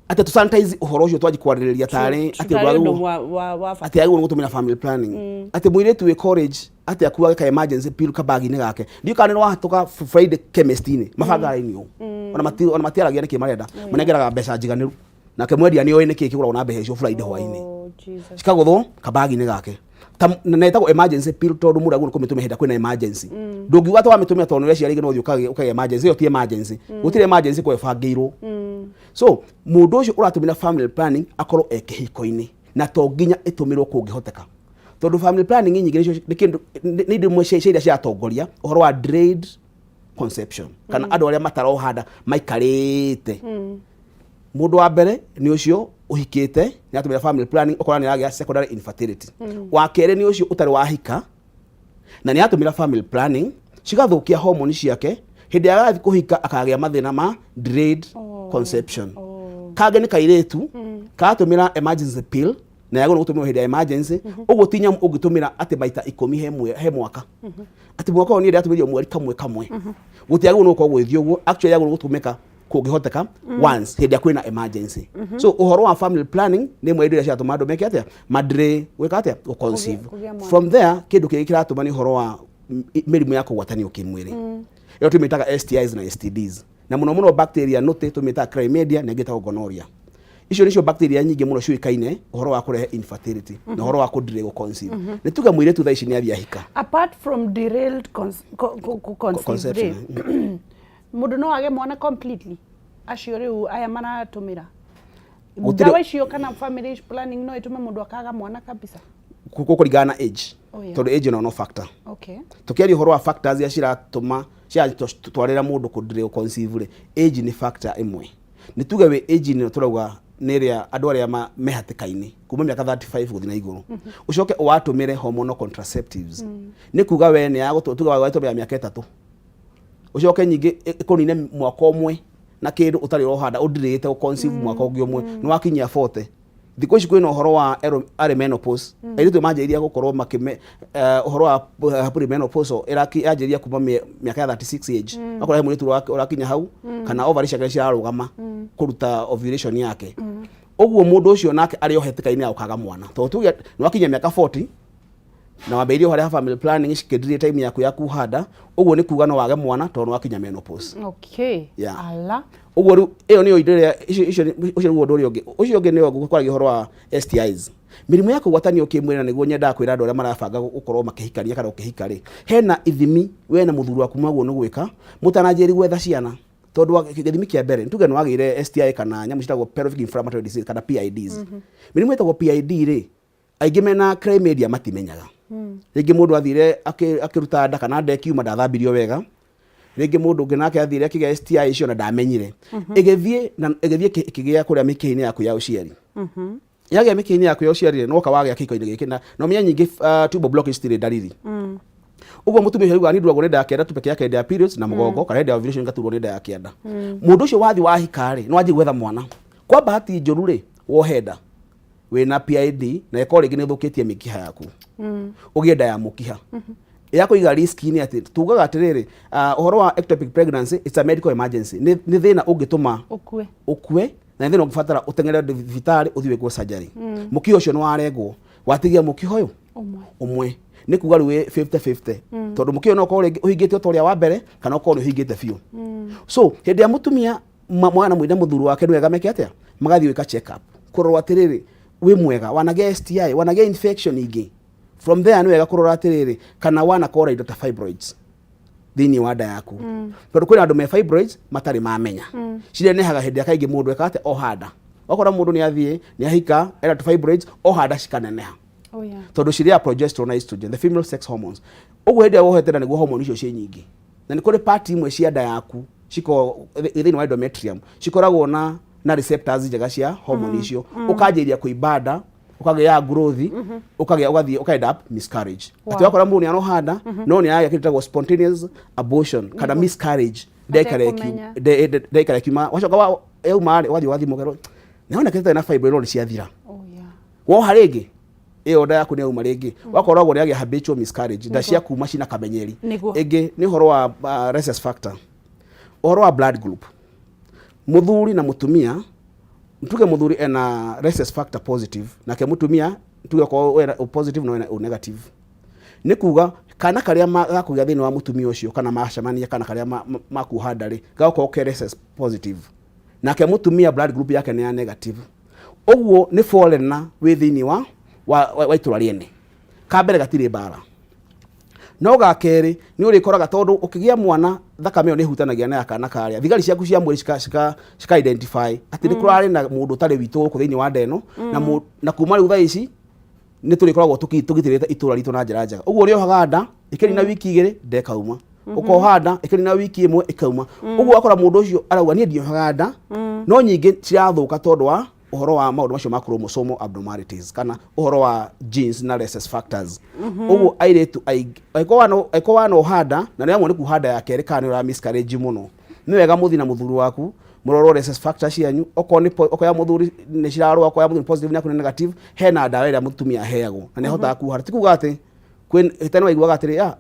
atĩ tũ sanitize ũhoro ũcio, twanjie kwarĩrĩria tarĩ atĩ tarĩ ũndũ ũndũ wa bata. Atĩ agĩrĩirwo nĩ gũtũmĩra family planning, atĩ mũirĩtu wĩ college atĩ akuage ka emergency pill kabagi-inĩ gake. Ndiũ kana nĩ wahĩtũka Friday chemist-inĩ, mabanga raini ũũ, ona matiaragia nĩkĩ marenda, manengeraga mbeca njiganĩru, nake mwendia nĩ oĩ nĩkĩ kĩgũragwo na mbeca icio Friday hwaĩ-inĩ. Oh, Jesus. Cikagũthwo kabagi-inĩ gake. Na ĩtagwo emergency pill tondũ mũndũ agĩrĩirwo kũmĩtũmĩra hĩndĩ ĩrĩa kwĩna emergency. Ndũngiuga atĩ wamĩtũmĩra tondũ nĩ ũreciria rĩngĩ no ũthiĩ ũkagĩa emergency. Ĩyo ti emergency, gũtirĩ emergency kwa ĩbangĩirwo. So mũndũ ũcio ũratũmĩra family planning akorwo e kĩhiko-inĩ, na to nginya ĩtũmĩrwo kũngĩhoteka, tondũ family planning nyingĩ nĩ kĩndũ nĩ indo imwe cia iria ciatongoria ũhoro wa delayed conception, kana andũ arĩa matarohanda maikarĩte. Mũndũ wa mbere nĩ ũcio ũhikĩte nĩ atũmĩra family planning, ũkora nĩ aragĩa secondary infertility. Wa kerĩ nĩ ũcio ũtarĩ wahika na nĩ atũmĩra family planning, cigathũkia hormone ciake, hĩndĩ ĩrĩa agathiĩ kũhika akagĩa mathĩna ma delayed conception. Kangĩ nĩ kairĩtu karatũmĩra emergency pill, na yagĩrĩirwo gũtũmĩrwo hĩndĩ ya emergency. Ũguo ti nyamũ ũngĩtũmĩra atĩ maita 10 he mwaka, atĩ mwaka ũyũ niĩ ndĩratũmĩrio mweri kamwe kamwe. Gũtiagĩrĩirwo nĩ gũkorwo gũgĩthiĩ ũguo. Actually yagĩrĩirwo gũtũmĩka kũngĩhoteka once, hĩndĩ ĩrĩa kwĩna emergency. So ũhoro wa family planning nĩ ĩmwe ya indo iria ciratũma andũ meke atĩa, madre gwĩka atĩa, gũconceive. Kũgĩa mwana. From there, kĩndũ kĩngĩ kĩratũma nĩ ũhoro wa mĩrimũ ya kũgwatanio kĩmwĩrĩ, ĩyo tũmĩtaga STIs na STDs, na mũno mũno bacteria nũtĩ tũmĩtaga chlamydia na ĩngĩ ĩtagwo gonorrhea. Icio nĩcio bacteria nyingĩ mũno ciũĩkaine ũhoro wa kũrehe infertility na ũhoro wa kũdelay gũconceive. Nĩ tuge mũirĩtu thaa ici nĩ athiĩ ahika. Apart from derailed conceive conception, rĩ, mũndũ no age mwana completely, acio rĩu aya maratũmĩra ndawa icio kana family planning no ĩtũme mũndũ akaga mwana kabisa? Gũkũringana na age. Oh, yeah. Tondũ age no no factor. Tukiaria ũhoro wa factors iria ciratũma ciratwarĩra mũndũ kũ delay conceive rĩ, age nĩ factor ĩmwe. Nĩ tuge wĩ age ĩno tũrauga nĩ ĩrĩa andũ arĩa me hatĩka-inĩ kuma mĩaka 35 gũthiĩ na igũrũ, ũcoke ũwatũmĩre hormonal contraceptives, nĩ kuga we nĩ yagũtũ tuge watũmĩra mĩaka 3, ũcoke nyingĩ ĩkũnine mwaka ũmwe na kĩndũ ũtarĩ ũrohanda ũndirĩte gũ conceive mwaka ũngĩ ũmwe, nĩ wakinyia 40. Thikũ ici kwĩna ũhoro wa early menopause. Airĩtu manjĩrĩria gũkorwo makĩme ũhoro wa premenopausal yanjĩrĩria kuma mĩaka ya 36 age. Akorwo he mũirĩtu ũrakinya hau kana ovary ciake cirarũgama kũruta ovulation yake, ũguo mũndũ ũcio nake arĩ o hatĩka-inĩ ya gũkaga mwana, tondũ tuge nĩ wakinya mĩaka 40 na wambĩrĩirie ũhoro wa family planning cikĩndirie time yaku ya kuhanda, ũguo nĩ kuga no wage mwana tondũ nĩ wakinya menopause. Yeah. Ala. Ũguo rĩu ĩyo nĩyo indo ĩrĩa icio icio ũcio nĩguo ũndũ ũrĩa ũngĩ. Ũcio ũngĩ nĩ kwaragia ũhoro wa STIs, mĩrimũ ya kũgwatanio kĩmwĩrĩ, na nĩguo nyendaga kwĩra andũ arĩa marabanga gũkorwo makĩhikania kana gũkĩhika rĩ, hena ithimi we na mũthuri waku mwagwo nĩ gwĩka mũtananjĩrĩria gwetha ciana, tondũ gĩthimi kĩa mbere, nĩ tuge nĩ wagĩire STI kana nyamũ ciĩtagwo pelvic inflammatory disease kana PIDs. Mĩrimũ ĩtagwo PID rĩ, aingĩ mena chlamydia matimenyaga. Rĩngĩ mũndũ athire akĩruta nda kana nda ĩkiuma ndathambirio wega. Rĩngĩ mũndũ ũngĩ nake athire akĩgĩa STI icio na ndamenyire, ĩgĩthiĩ na ĩgĩthiĩ ĩkĩgĩa kũrĩa mĩkiha-inĩ yaku ya ũciari. Yagĩa mĩkiha-inĩ yaku ya ũciari rĩ, nwoka wagĩa kĩhiko-inĩ gĩkĩ na ũmenye nyingĩ tubal blockage citirĩ ndariri. Ũguo mũtumia ũcio augaga, "Niĩ nduragwo nĩ nda ya kĩanda tu peke yake hĩndĩ ya periods na mũgongo, kana hĩndĩ ya ovulation ngaturwo nĩ nda ya kĩanda." Mũndũ ũcio wathiĩ wahika rĩ, nĩ wanjia gwetha mwana, kwa bahati njũru rĩ, wohe nda wĩna PID na ĩkorwo rĩngĩ nĩ ũthũkĩtie mĩkiha yaku, ũgĩe nda ya mũkiha ya kũiga risk nĩ atĩ tugaga atĩrĩrĩ, ũhoro wa ectopic pregnancy, it's a medical emergency. Nĩ thĩna ũngĩtũma ũkue. Ũkue, na nĩ thĩna ũngĩbatara ũteng'ere thibitarĩ ũthiĩ wĩkwo surgery. Mũkiha ũcio nĩ warengwo, watigia mũkiha ũyũ ũmwe. Ũmwe, nĩ kuga rĩu wĩ 50-50, tondũ mũkiha ũyũ no ũkorwo rĩngĩ ũhingĩte o ta ũrĩa wa mbere kana ũkorwo nĩ ũhingĩte biũ. So hĩndĩ ya mũtumia mwana mwĩna mũthuri wake, nĩ wega meke atĩa? Magathiĩ gwĩka check up kũrorwo atĩrĩrĩ, wĩ mwega, wanagĩa STI, wanagĩa infection ingĩ. From there nĩ wega kũrora atĩrĩrĩ, kana wanakora indo ta fibroids thĩinĩ wa nda yaku, tondũ kwĩna andũ me fibroids matarĩ mamenya. Cirenehaga hĩndĩ ĩrĩa kaingĩ mũndũ eka atĩa? Ohanda. Wakora mũndũ nĩ athiĩ nĩ ahika ena tũ fibroids, ohanda cikaneneha. Tondũ cirĩaga progesterone na estrogen, the female sex hormones. Ũguo hĩndĩ ĩrĩa wohete nda nĩguo hormone icio ciĩ nyingĩ, na nĩ kũrĩ part imwe cia nda yaku cikoragwo thĩinĩ wa endometrium, cikoragwo na receptors njega cia hormone icio. Ũkanjĩrĩria kũimba nda, ũkagĩa growth, ũkagĩa, ũgathiĩ ũka end up miscarriage. Atĩ wakora mũndũ nĩ arohanda no nĩ aragĩa kĩndũ gĩtagwo spontaneous abortion kana miscarriage, ndekara Atekũmenya. ndekara ĩkiuma, wacoka yauma rĩ, ũgathiĩ ũgathimwo ũkerwo nĩwona kĩndũ na fibroid no nĩ ciathira. Woha rĩngĩ ĩyo nda yaku nĩ yauma rĩngĩ, wakoragwo nĩ yagĩa habitual miscarriage, nda cia kuma cina kamenyeri. Ĩngĩ nĩ ũhoro wa rhesus factor, ũhoro wa blood group. Mũthuri na mũtumia, tuge mũthuri ena rhesus factor positive, nake mũtumia tuge okorwo ena O positive no ena O negative, nĩ kuga kana karĩa gakũgĩa thĩinĩ wa mũtumia ũcio kana macemania kana karĩa makuoha nda rĩ, gagakorwo ke rhesus positive, nake mũtumia blood group yake nĩ ya negative. Ũguo nĩ foreigner wĩ thĩinĩ wa itũra rĩene. Ka mbere gatirĩ mbara, no ga kerĩ nĩ ũrĩkoraga tondũ ũkĩgĩa mwana thakame ĩyo nĩ ĩhutanagia na ya kana karĩa, thigari ciaku cia mwĩrĩ cika identify atĩ nĩ kũrarĩ na mũndũ ũtarĩ witũ gũkũ thĩinĩ wa nda ĩno, na kuma rĩu thaa ici nĩ tũrĩkoragwo tũgitĩrĩte itũra ritũ na njĩra njega. Ũguo ũrĩohaga nda ĩkĩrĩ wiki 2 nda ĩkauma, ũkoha nda ĩkĩrĩ na wiki 1 ĩkauma. Ũguo wakora mũndũ ũcio arauga, "Niĩ ndiohaga nda," no nyingĩ cirathũka tondũ wa ũhoro wa maũndũ macio ma chromosomal abnormalities kana ũhoro wa genes na rhesus factors. Ũguo airĩtu aingĩ, angĩkorwo wanoha nda na nĩ amwe nĩ kuha nda ya kerĩ kana nĩ ũra miscarriage mũno, nĩ wega mũthiĩ na mũthuri waku mũrorwo rhesus factor cianyu. Okorwo nĩ okorwo ya mũthuri nĩ cirarũa, okorwo ya mũthuri positive na yaku nĩ negative, hena ndawa ĩrĩa mũtumia aheagwo na nĩ ahotaga kuha. Ti kuga atĩ kwĩ tene waiguaga atĩrĩ,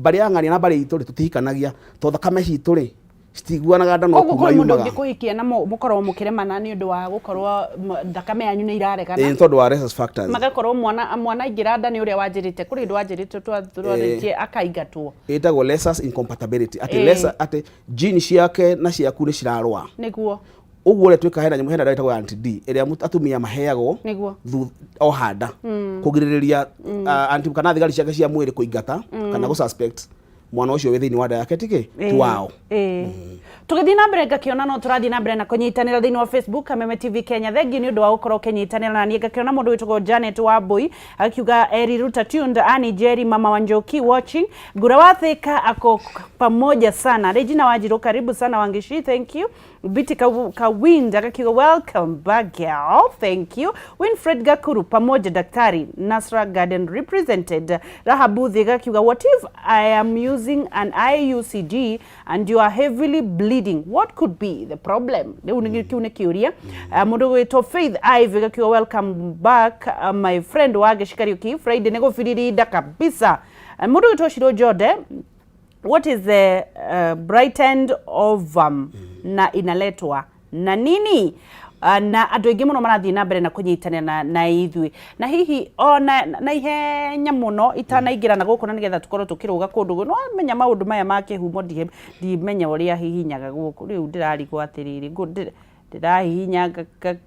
mbarĩ ya ng'ania na mbarĩ itũ rĩ, tũtihikanagia tondũ thakame citũ rĩ citiguanaga, nda no Koguo kuma kwĩ mũndũ yumaga. Ũngĩkũhikia na mũkorwo mũkĩremana nĩ ũndũ wa gũkorwo thakame yanyu nĩ iraregana. Ĩĩ, nĩ tondũ wa rhesus factors. Magakorwo mwana aingĩra nda nĩ ũrĩa wanjĩrĩte kũrĩ ũndũ wanjĩrĩte twarĩtie akaingatwo. Ĩtagwo rhesus incompatibility, atĩ rhesus, atĩ gene ciake na ciaku nĩ cirarũa. Ũguo ũrĩa twĩkaga, hena nyamũ, hena ndawa ĩtagwo anti D ĩrĩa atumia maheagwo oha nda kũgirĩrĩria anti kana thigari ciake cia mwĩrĩ kũingata kana gũ suspect Mwana ũcio wĩ thĩinĩ wa nda yake ti kĩ ti wao. Tũgĩthiĩ na mbere, ngakĩona no tũrathiĩ na mbere na kũnyitanĩra thĩinĩ wa Facebook Kameme TV Kenya. Thengiũ nĩ ũndũ wa gũkorwo ũkĩnyitanĩra na niĩ. Ngakĩona mũndũ wĩtagwo Janet Wambui akiuga Eri Ruta tuned, Annie Jerry, Mama Wanjoki watching, Ngura wa Thika ako pamoja sana, Regina Wanjiru karibu sana, Wangishi thank you, Biti Kawinda akakiuga welcome back girl, thank you, Winfred Gakuru pamoja, Daktari Nasra Garden represented, Rahabu akiuga what if I am using an IUCD and you are heavily bleeding, what could be the problem? Rĩu nĩ kĩu nĩ kĩũria. Mũndũ gwĩtwo Faith Ivy gakiuga welcome back, my friend Wangeshi Kariuki, Friday nĩ gũbiririnda kabisa. Mũndũ gwĩtwo Shiro Jode, what is the brightened ovum na inaletwa na nini? Na andũ aingĩ mũno marathiĩ na mbere na kũnyitanĩra na ithuĩ na hihi ona na ihenya mũno itanaingĩra na gũkũ na nĩgetha tũkorwo tũkĩrũga kũndũ no menya maũndũ maya ma kĩhumo ndimenya ũrĩa hihinyaga gũkũ rĩu ndĩrarigwo atĩrĩrĩ ndĩrahihinya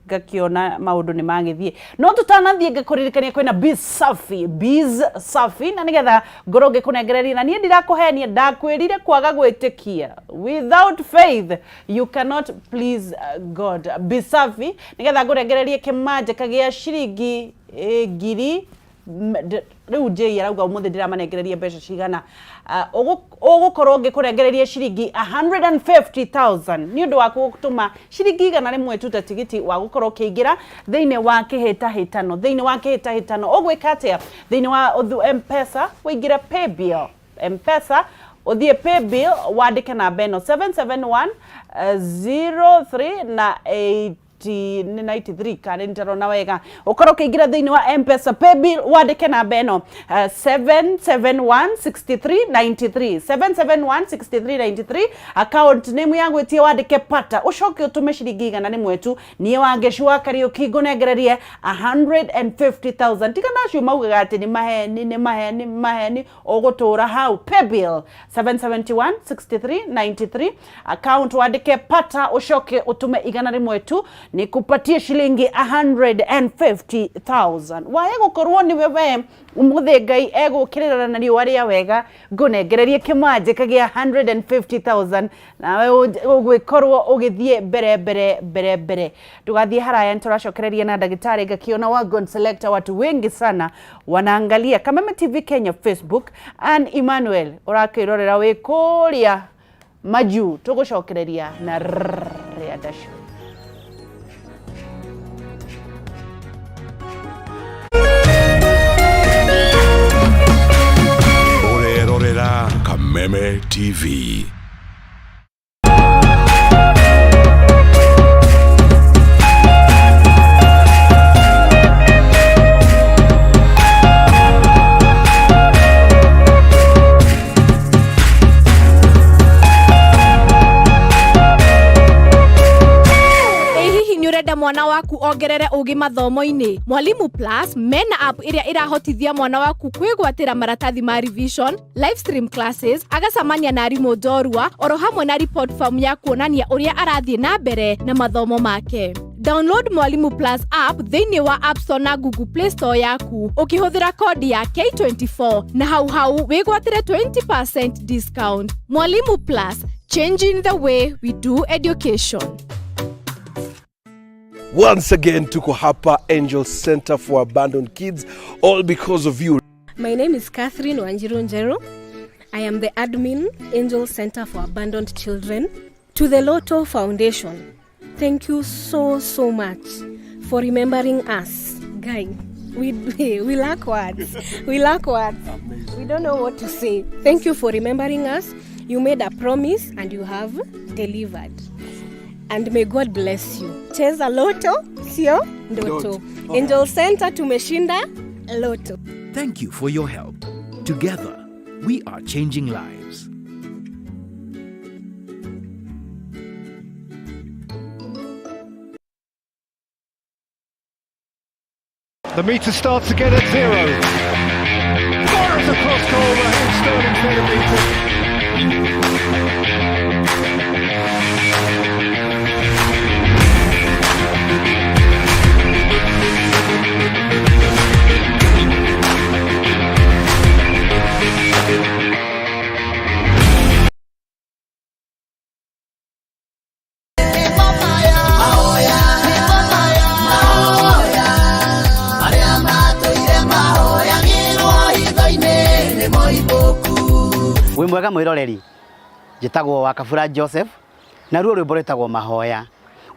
ngakĩona maũndũ nĩ magĩthiĩ no tũtanathiĩ ngakũririkania kwĩna Biz Safi, Biz Safi, na nĩgetha ngorwo ngĩkũnengereria na niĩ ndirakũhenia ndakwĩrire kwaga gwĩtĩkia, without faith you cannot please God. Biz Safi nĩgetha ngũnengererie kĩmanjĩka gĩa ciringi ngiri rĩu Jay arauga ũmũthĩ ndĩramanengereria mbeca cigana. Ũgũkorwo ngĩkũnengereria ciringi 150,000 nĩ ũndũ wa gũtũma ciringi 100 tu ta tigiti wa gũkorwo ũkĩingĩra thĩinĩ wa kĩhĩtahĩtano. Thĩinĩ wa kĩhĩtahĩtano ũgwĩka atĩa? Thĩinĩ wa ũthu Mpesa ũingĩre paybill, Mpesa ũthiĩ paybill wandĩke namba ĩno 771 03 na 8 93 kana nĩndĩrona wega ũkorwo ũkĩingĩra thĩinĩ wa Mpesa paybill wandĩke namba ĩno 7716393 7716393, account name ya gwĩtia wandĩke pata, ũcoke ũtũme ciringi 100 tu, niĩ Wangeshi wa Kariũki ngũnengererie 150,000. Tiga nacio maugaga atĩ nĩ maheni nĩ maheni maheni ũgũtũra hau. Paybill 7716393, account wandĩke pata, ũcoke ũtũme 100 tu nikupatie shilingi 150,000. Wae gũkorwo nĩwe we ũmũthĩ Ngai egũkĩrĩra na riũa rĩa wega ngũnengererie kĩmanjĩka gĩa 150,000 nawe ũgwĩkorwo ũgĩthiĩ mbere mbere mbere mbere. Ndũgathiĩ haraya, nĩtũracokereria na ndagĩtarĩ. Ngakiona Wagon Selector, watu wengi sana wanaangalia Kameme TV Kenya Facebook. Ann Emmanuel ũrakĩrorera wĩ kũrĩa majuu, tũgũcokereria na rĩa ndacio. Ũrerorera Kameme TV. Ĩ hihi nĩ ũrenda mwana waku ongerere ũgĩ mathomo-inĩ? Mwalimu Plus mena app ĩrĩa ĩrahotithia mwana waku kwĩgwatĩra maratathi ma revision, live stream classes, agacamania na arimũ njorua oro hamwe na report form ya kuonania ũrĩa arathiĩ na mbere na mathomo make. Download Mwalimu Plus app thĩinĩ wa App Store na Google Play Store yaku ũkĩhũthĩra kodi ya K24 na hau hau wĩgwatĩre 20% discount. Mwalimu Plus, changing the way we do education. Once again, tuko hapa Angel Center for Abandoned Kids, all because of you. My name is Catherine Wanjiru Njeru. I am the admin, Angel Center for Abandoned Children. To the Lotto Foundation, thank you so, so much for remembering us. Guy, we lack words. We lack words. We don't know what to say. Thank you for remembering us. You made a promise and you have delivered. And may God bless you. Cheza Lotto, sio ndoto. Angel Center tumeshinda Lotto. Thank you for your help. Together, we are changing lives. The meter starts again at 0. Fires across goal, Raheem Sterling's there to beat it. Mwega mwiroreri, njĩtagwo Wakabura Joseph, na ruo rwĩmbo rwĩtagwo Mahoya.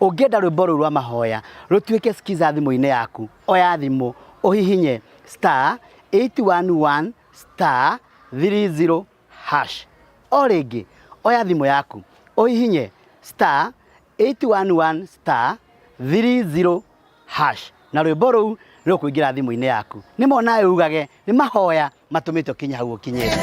Ũngĩenda rwĩmbo rũu rwa mahoya rũtuĩke skiza thimũ-inĩ yaku, oya thimũ ũhihinye star 811 star 30 hash. O rĩngĩ, oya thimũ yaku ũhihinye star 811 star 30 hash, na rwĩmbo rũu rũkũingĩra thimũ-inĩ yaku. Nĩ mona ugage nĩ mahoya matũmĩte ũkinye hau ũkinyĩte.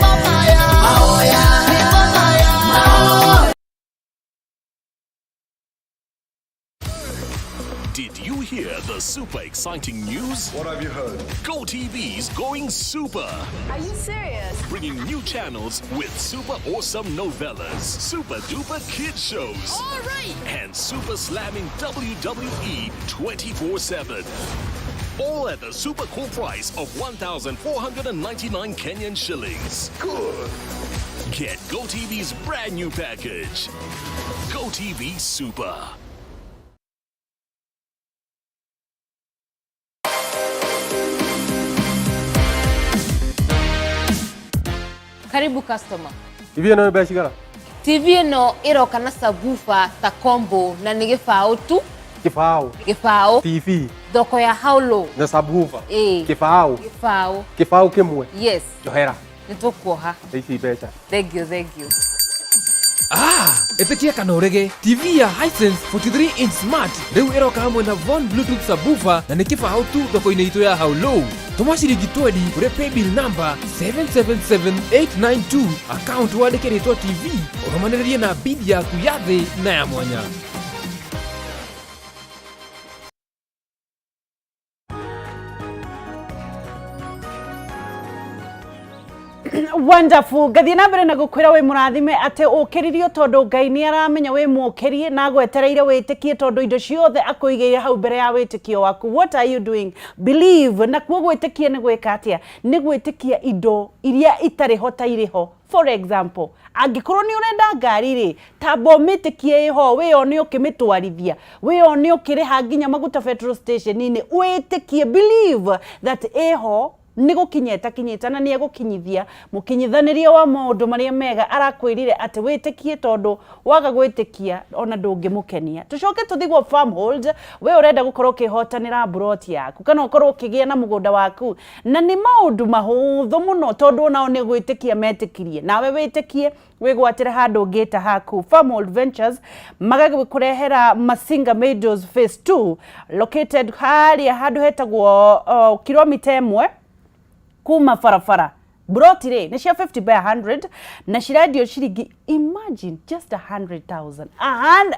Did you hear the super exciting news? What have you heard? GoTV's going super. Are you serious? Bringing new channels with super awesome novellas, super duper kid shows, All right. and super slamming WWE 24/7. All at the super cool price of 1,499 Kenyan shillings. Good. Get GoTV's brand new package. GoTV Super. Karibu customer. TV ĩno nĩ mbeca cigana? TV ĩno ĩroka na subwoofer ta combo na nĩ gĩbaũ tu. Kĩbaũ. Gĩbaũ. TV Thoko ya how low. na subwoofer. Ĩĩ. Kĩbaũ. Gĩbaũ. Kĩbaũ kĩmwe. Yes. Njohera. Nĩ tũkuoha. Ici mbeca. Thank you, thank you. Ĩtĩkia kana ũrege, TV ya Hisense 43 inch smart rĩu ĩroka hamwe na Von Bluetooth subwoofer na nĩ kĩbaũ tu thoko-inĩ itũ ya How Low. Tũma ciringi 20 kũrĩ paybill number 777892, account wandĩke rĩtwa TV, ũrũmanĩrĩrie na bid yaku ya thĩ na ya mwanya. Wonderful. Ngathiĩ na mbere na gũkwĩra wĩ mũrathime atĩ ũkĩririo, tondũ Ngai nĩ aramenya wĩ mũkĩrie na agwetereire wĩtĩkie, tondũ indo ciothe akũigĩire hau mbere ya wĩtĩkio waku. What are you doing? Believe. Na kuo gwĩtĩkia nĩ gwĩka atĩa? Nĩ gwĩtĩkia indo iria itarĩ ho ta irĩ ho. For example, angĩkorwo nĩ ũrenda ngari rĩ, tamba ũmĩtĩkie ĩho, wĩone ũkĩmĩtwarithia, wĩone ũkĩrĩha nginya maguta petrol station-inĩ. Wĩtĩkie, believe that ĩho, nĩ gũkinya ĩtakinyĩte na nĩ egũkinyithia. Mũkinyithanĩria wa maũndũ marĩa mega arakwĩrire atĩ wĩtĩkie, tondũ waga gwĩtĩkia ona ndũngĩmũkenia. Tũcoke tũthiĩ gwa Farmhold. We ũrenda gũkorwo ũkĩhotanĩra mburoti yaku kana ũkorwo ũkĩgĩa na mũgũnda waku, na nĩ maũndũ mahũthũ mũno, tondũ onao nĩ gwĩtĩkia metĩkirie, nawe wĩtĩkie wĩgwatĩre handũ ũngĩta haku. Farmhold Ventures magagĩkũrehera Masinga Meadows Phase 2, located harĩa handũ hetagwo kilomita 1 kuma barabara. Broti rĩ nĩ cia 50 by 100 na cirendio ciringi, imagine, just 100,000,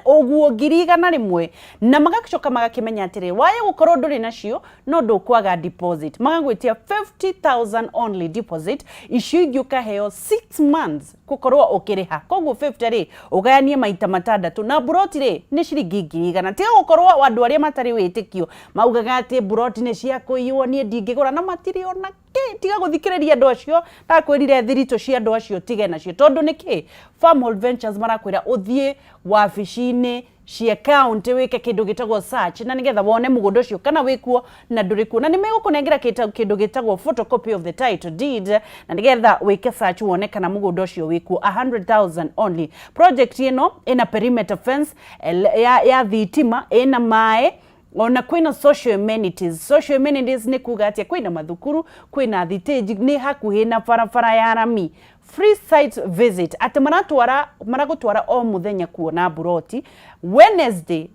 ũguo 100,000. Na magacoka magakĩmenya atĩrĩ, waya gũkorwo ndũrĩ nacio no ndũkwaga deposit, magagwĩtia 50,000 only deposit, icio ingĩ ũkaheo 6 months gũkorwo ũkĩrĩha. Koguo 50 rĩ, ũgayanie maita matandatũ, na buroti rĩ nĩ ciringi 100,000. Tiga gũkorwo andũ arĩa matarĩ wĩtĩkio maugaga atĩ buroti nĩ cia kũiywo, niĩ ndingĩgũra, na matirĩ ona kĩ. Tiga gũthikĩrĩria andũ acio, ndakwĩrire thiritũ cia andũ acio tige nacio, tondũ nĩkĩ? Farmhold Ventures marakwĩra ũthiĩ wabici-inĩ cia county wĩke kĩndũ gĩtagwo search, na nĩgetha wone mũgũnda ũcio kana wĩkuo na ndũrĩ kuo, na nĩ megũkũnengera kĩndũ gĩtagwo photocopy of the title deed, na nĩgetha wĩke search wone kana mũgũnda ũcio wĩkuo. 100,000 only. Project ĩno ĩna perimeter fence ya thitima, ĩna maĩ, ona kwĩna social amenities. Social amenities nĩ kuga atĩa? Kwĩna mathukuru, kwĩna thitĩnji, nĩ hakuhĩ na barabara ya rami. Free site visit, atĩ maratwara, maragũtwara o mũthenya kuona buroti Wednesday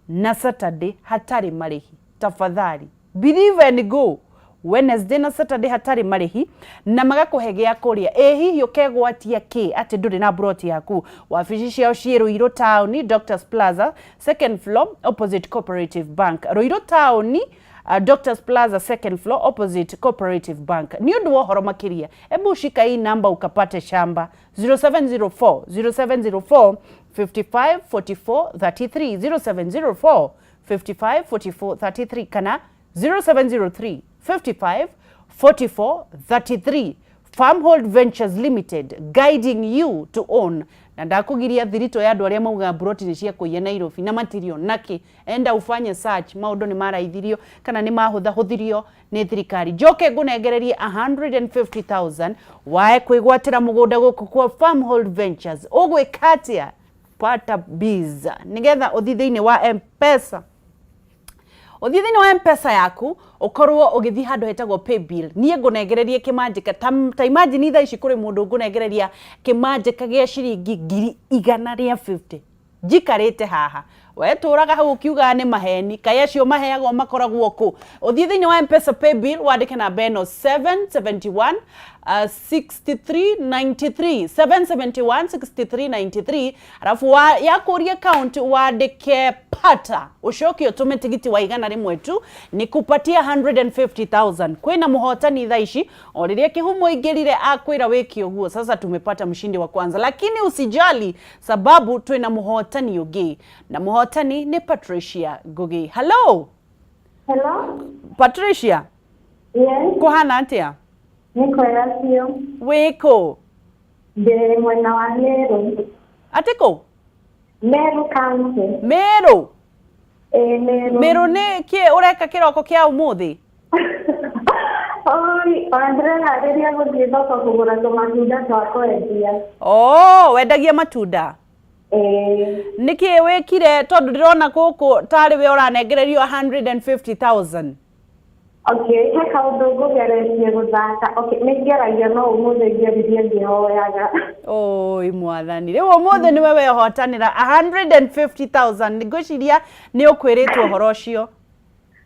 na Saturday hatarĩ marĩhi. Tafadhali believe and go. Wednesday na Saturday hatarĩ marĩhi, na magakũhe gĩa kũrĩa. Ĩ hihi ũkegwatia kĩ atĩ ndũrĩ na broti yaku? Wabici ciao ciĩ Ruiru Town, Doctors Plaza, second floor, opposite Cooperative Bank. Ruiru Town, Doctors Plaza, second floor, opposite Cooperative Bank. Nĩ ũndũ wa ũhoro makĩria, ebu shika hii namba ukapate shamba: 0704 0704 55 44 33, 0704 55 44 33 kana 0703 55 44 33. Farmhold Ventures Limited, guiding you to own. Na ndakũgiria thiritũ ya andũ arĩa maugaga mburoti nĩ cia kũiya Nairobi na matirĩ o nakĩ. Enda ufanye search, maũndũ nĩ maraithirio kana nĩ mahũthahũthirio nĩ thirikari. Njoke ngũnengererie 150,000 wae kwĩgwatĩra mũgũnda gũkũ kwa Farmhold Ventures. Ũgwĩka atĩa? Pata biz nĩgetha ũthiĩ thĩinĩ wa M-Pesa. Ũthiĩ thĩinĩ wa M-Pesa yaku ũkorwo ũgĩthiĩ handũ hetagwo paybill. Niĩ ngũnengererie kĩmanjĩka ta, ta imagine thaa ici kũrĩ mũndũ ngũnengereria kĩmanjĩka gĩa ciringi ngiri igana rĩa 50 njikarĩte haha. We tũraga hau ũkiugaga nĩ maheni, kaĩ acio maheagwo makoragwo kũ? Ũthiĩ thĩinĩ wa M-Pesa paybill wandĩke namba ĩno 771 6393 771 6393 arafu wa yakũria account wandĩke pata ũcoke ũtũme tigiti wa 100 tu ni kupatia 150,000. Kwĩna mũhotani thaa ici o rĩrĩa kĩhumo ingĩrire akwĩra wĩke ũguo. Sasa tumepata mshindi wa kwanza, lakini usijali sababu twĩna mũhotani ũngĩ na mũhotani nĩ Patricia Ngugi. Hello. Hello. Patricia. Yes. Kũhana atĩa? Nĩ kwega biũ. Wĩkũ? Ndĩ mwena wa Meru. Atĩ kũ? Meru County. Meru? Ĩĩ Meru. Meru nĩ kĩ ũreka kĩroko kĩa ũmũthĩ? Oi, ona ndĩreharĩria gũthiĩ thoko kũgũra tũmatunda twa kwendia. Oh, wendagia matunda? Ĩĩ. Nĩkĩ wĩkire tondũ ndĩrona gũkũ tarĩ we ũranengererio 150,000? Okay, he kaũndũ ngũgeretie gũthaka. Okay, nĩ ngeragia no ũmũthĩ ngeririe ngĩhoyaga. Oi mwathani, rĩu ũmũthĩ nĩwe wehotanĩra 150,000. Ngwĩciria nĩ ũkwĩrĩtwo ũhoro ũcio.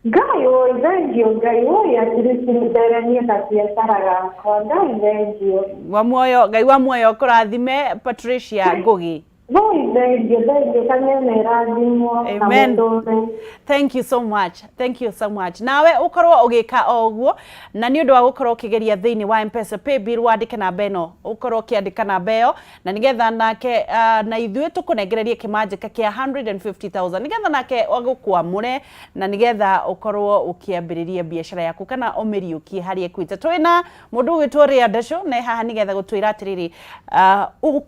Ngai oi, thengiũ Ngai oi, at least nderemie kabiacara gakwa. Ngai thengiũ. Wa muoyo, Ngai wa muoyo kũrathime Patricia Ngugi. Ngai thengiũ, thengiũ kameme ĩrathimwo na Amen. mũtũre. Thank you so much. Thank you so much. Nawe ukorwo ugika o ũguo na nĩ ũndũ wa gũkorwo ũkĩgeria thĩinĩ wa M-Pesa paybill wandĩke namba ĩno, ũkorwo ũkĩandĩka namba ĩyo na nĩgetha nake na ithuĩ tũkũnengererie kĩmanjĩka kĩa 150,000 nĩgetha nake agũkwamũre na nĩgetha ũkorwo ũkĩambĩrĩria biacara yaku kana ũmĩriũkie harĩa ĩkuĩte. Twĩna mũndũ ũgwĩtwo Rea Ndasho na e haha nĩgetha gũtwĩra atĩrĩrĩ,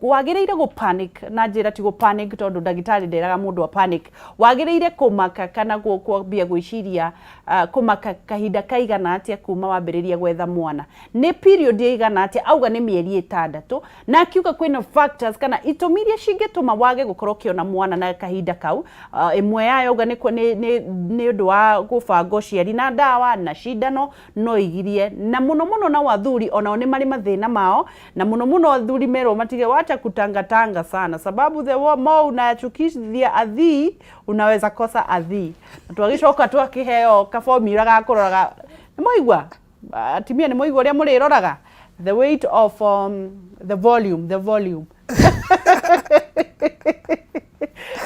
wagĩrĩire gũ panic na njĩra ti gũ panic tondũ ndagĩtarĩ nderaga mũndũ a panic, wagĩrĩire kũmaka kana kwambia gwĩciria kũmaka kahinda kaigana atĩa kuma wambĩrĩria gwetha mwana, nĩ period ĩigana atĩa, auga nĩ mĩeri 6 na akiuga kwĩna factors kana itũmi iria cingĩtũma wage gũkorwo ũkĩona mwana na kahinda kau. Ĩmwe yayo auga nĩ nĩ ũndũ wa gũbanga ũciari na ndawa na cindano no igirie, na mũno mũno nao athuri onao nĩ marĩ mathĩna mao, na mũno mũno athuri merwo matige wacha kutangatanga sana sababu the more unayachukizia adhii unaweza kosa adhii. Na twagĩcoka twakĩheo ka formula ga kũroraga, nĩ mwaigua atumia, nĩ mwaigua ũrĩa mũrĩroraga the weight of the volume, the volume.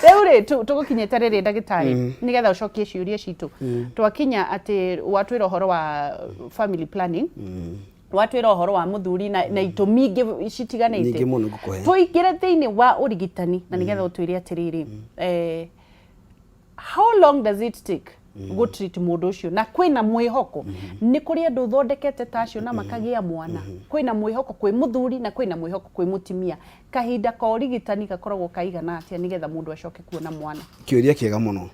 Rĩu rĩ tũgũkinyĩte rĩrĩ ndagĩtarĩ nĩgetha ũcokie ciũria citũ. Twakinya atĩ watwĩra ũhoro wa family planning, watwĩra ũhoro wa mũthuri na itũmi ingĩ citiganĩte. Nyingĩ mũno ngũkũhe. Tũingĩre thĩinĩ wa ũrigitani na nĩgetha ũtwĩre atĩrĩrĩ, how long does it take gũ treat mũndũ ũcio, na kwĩna mwĩhoko nĩ kũrĩ andũ ũthondekete ta acio na makagĩa mwana? Kwĩna mwĩhoko kwĩ mũthuri na kwĩna mwĩhoko kwĩ mũtumia? Kahinda ka ũrigitani gakoragwo kaigana atĩa nĩgetha mũndũ acoke kuona mwana? Kĩũria kĩega mũno.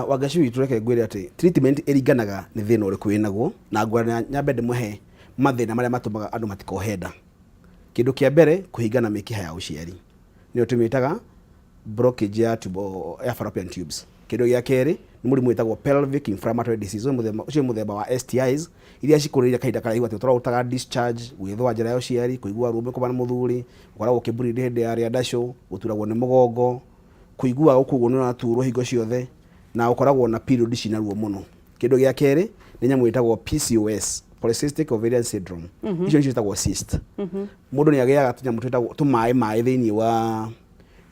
Wangaci witũ, reke ngwĩre atĩ treatment ĩringanaga nĩ thĩna ũrĩkũ wĩnaguo, na ngwenda nyambe ndĩmũhe mathĩna marĩa matũmaga andũ matikohe nda. Kĩndũ kĩa mbere, kũhingana mĩkiha ya ũciari, nĩyo tũmĩtaga blockage ya tube, ya fallopian tubes. Kĩndũ gĩa kerĩ nĩ mũrimũ wĩtagwo pelvic inflammatory disease, ũcio nĩ mũthemba wa STIs iria cikũrĩire kahinda karaihu atĩ ũtũraga ũrutaga discharge, gwĩthũa njĩra ya ũciari, kũigua ruo kuma na mũthuri, gũkoragwo ũkĩbleed hĩndĩ ya rĩa ndacũ, gũturagwo nĩ mũgongo, kũigua gũkũ ũguo nĩ ũraturwo hingo ciothe, na ũkoragwo na period cina ruo mũno. Kĩndũ gĩa kerĩ nĩ nyamũ ĩtagwo PCOS, polycystic ovarian syndrome. Icio nĩcio ciĩtagwo cyst. Mũndũ nĩ agĩaga tũnyamũ twĩtagwo tũmaĩ maĩ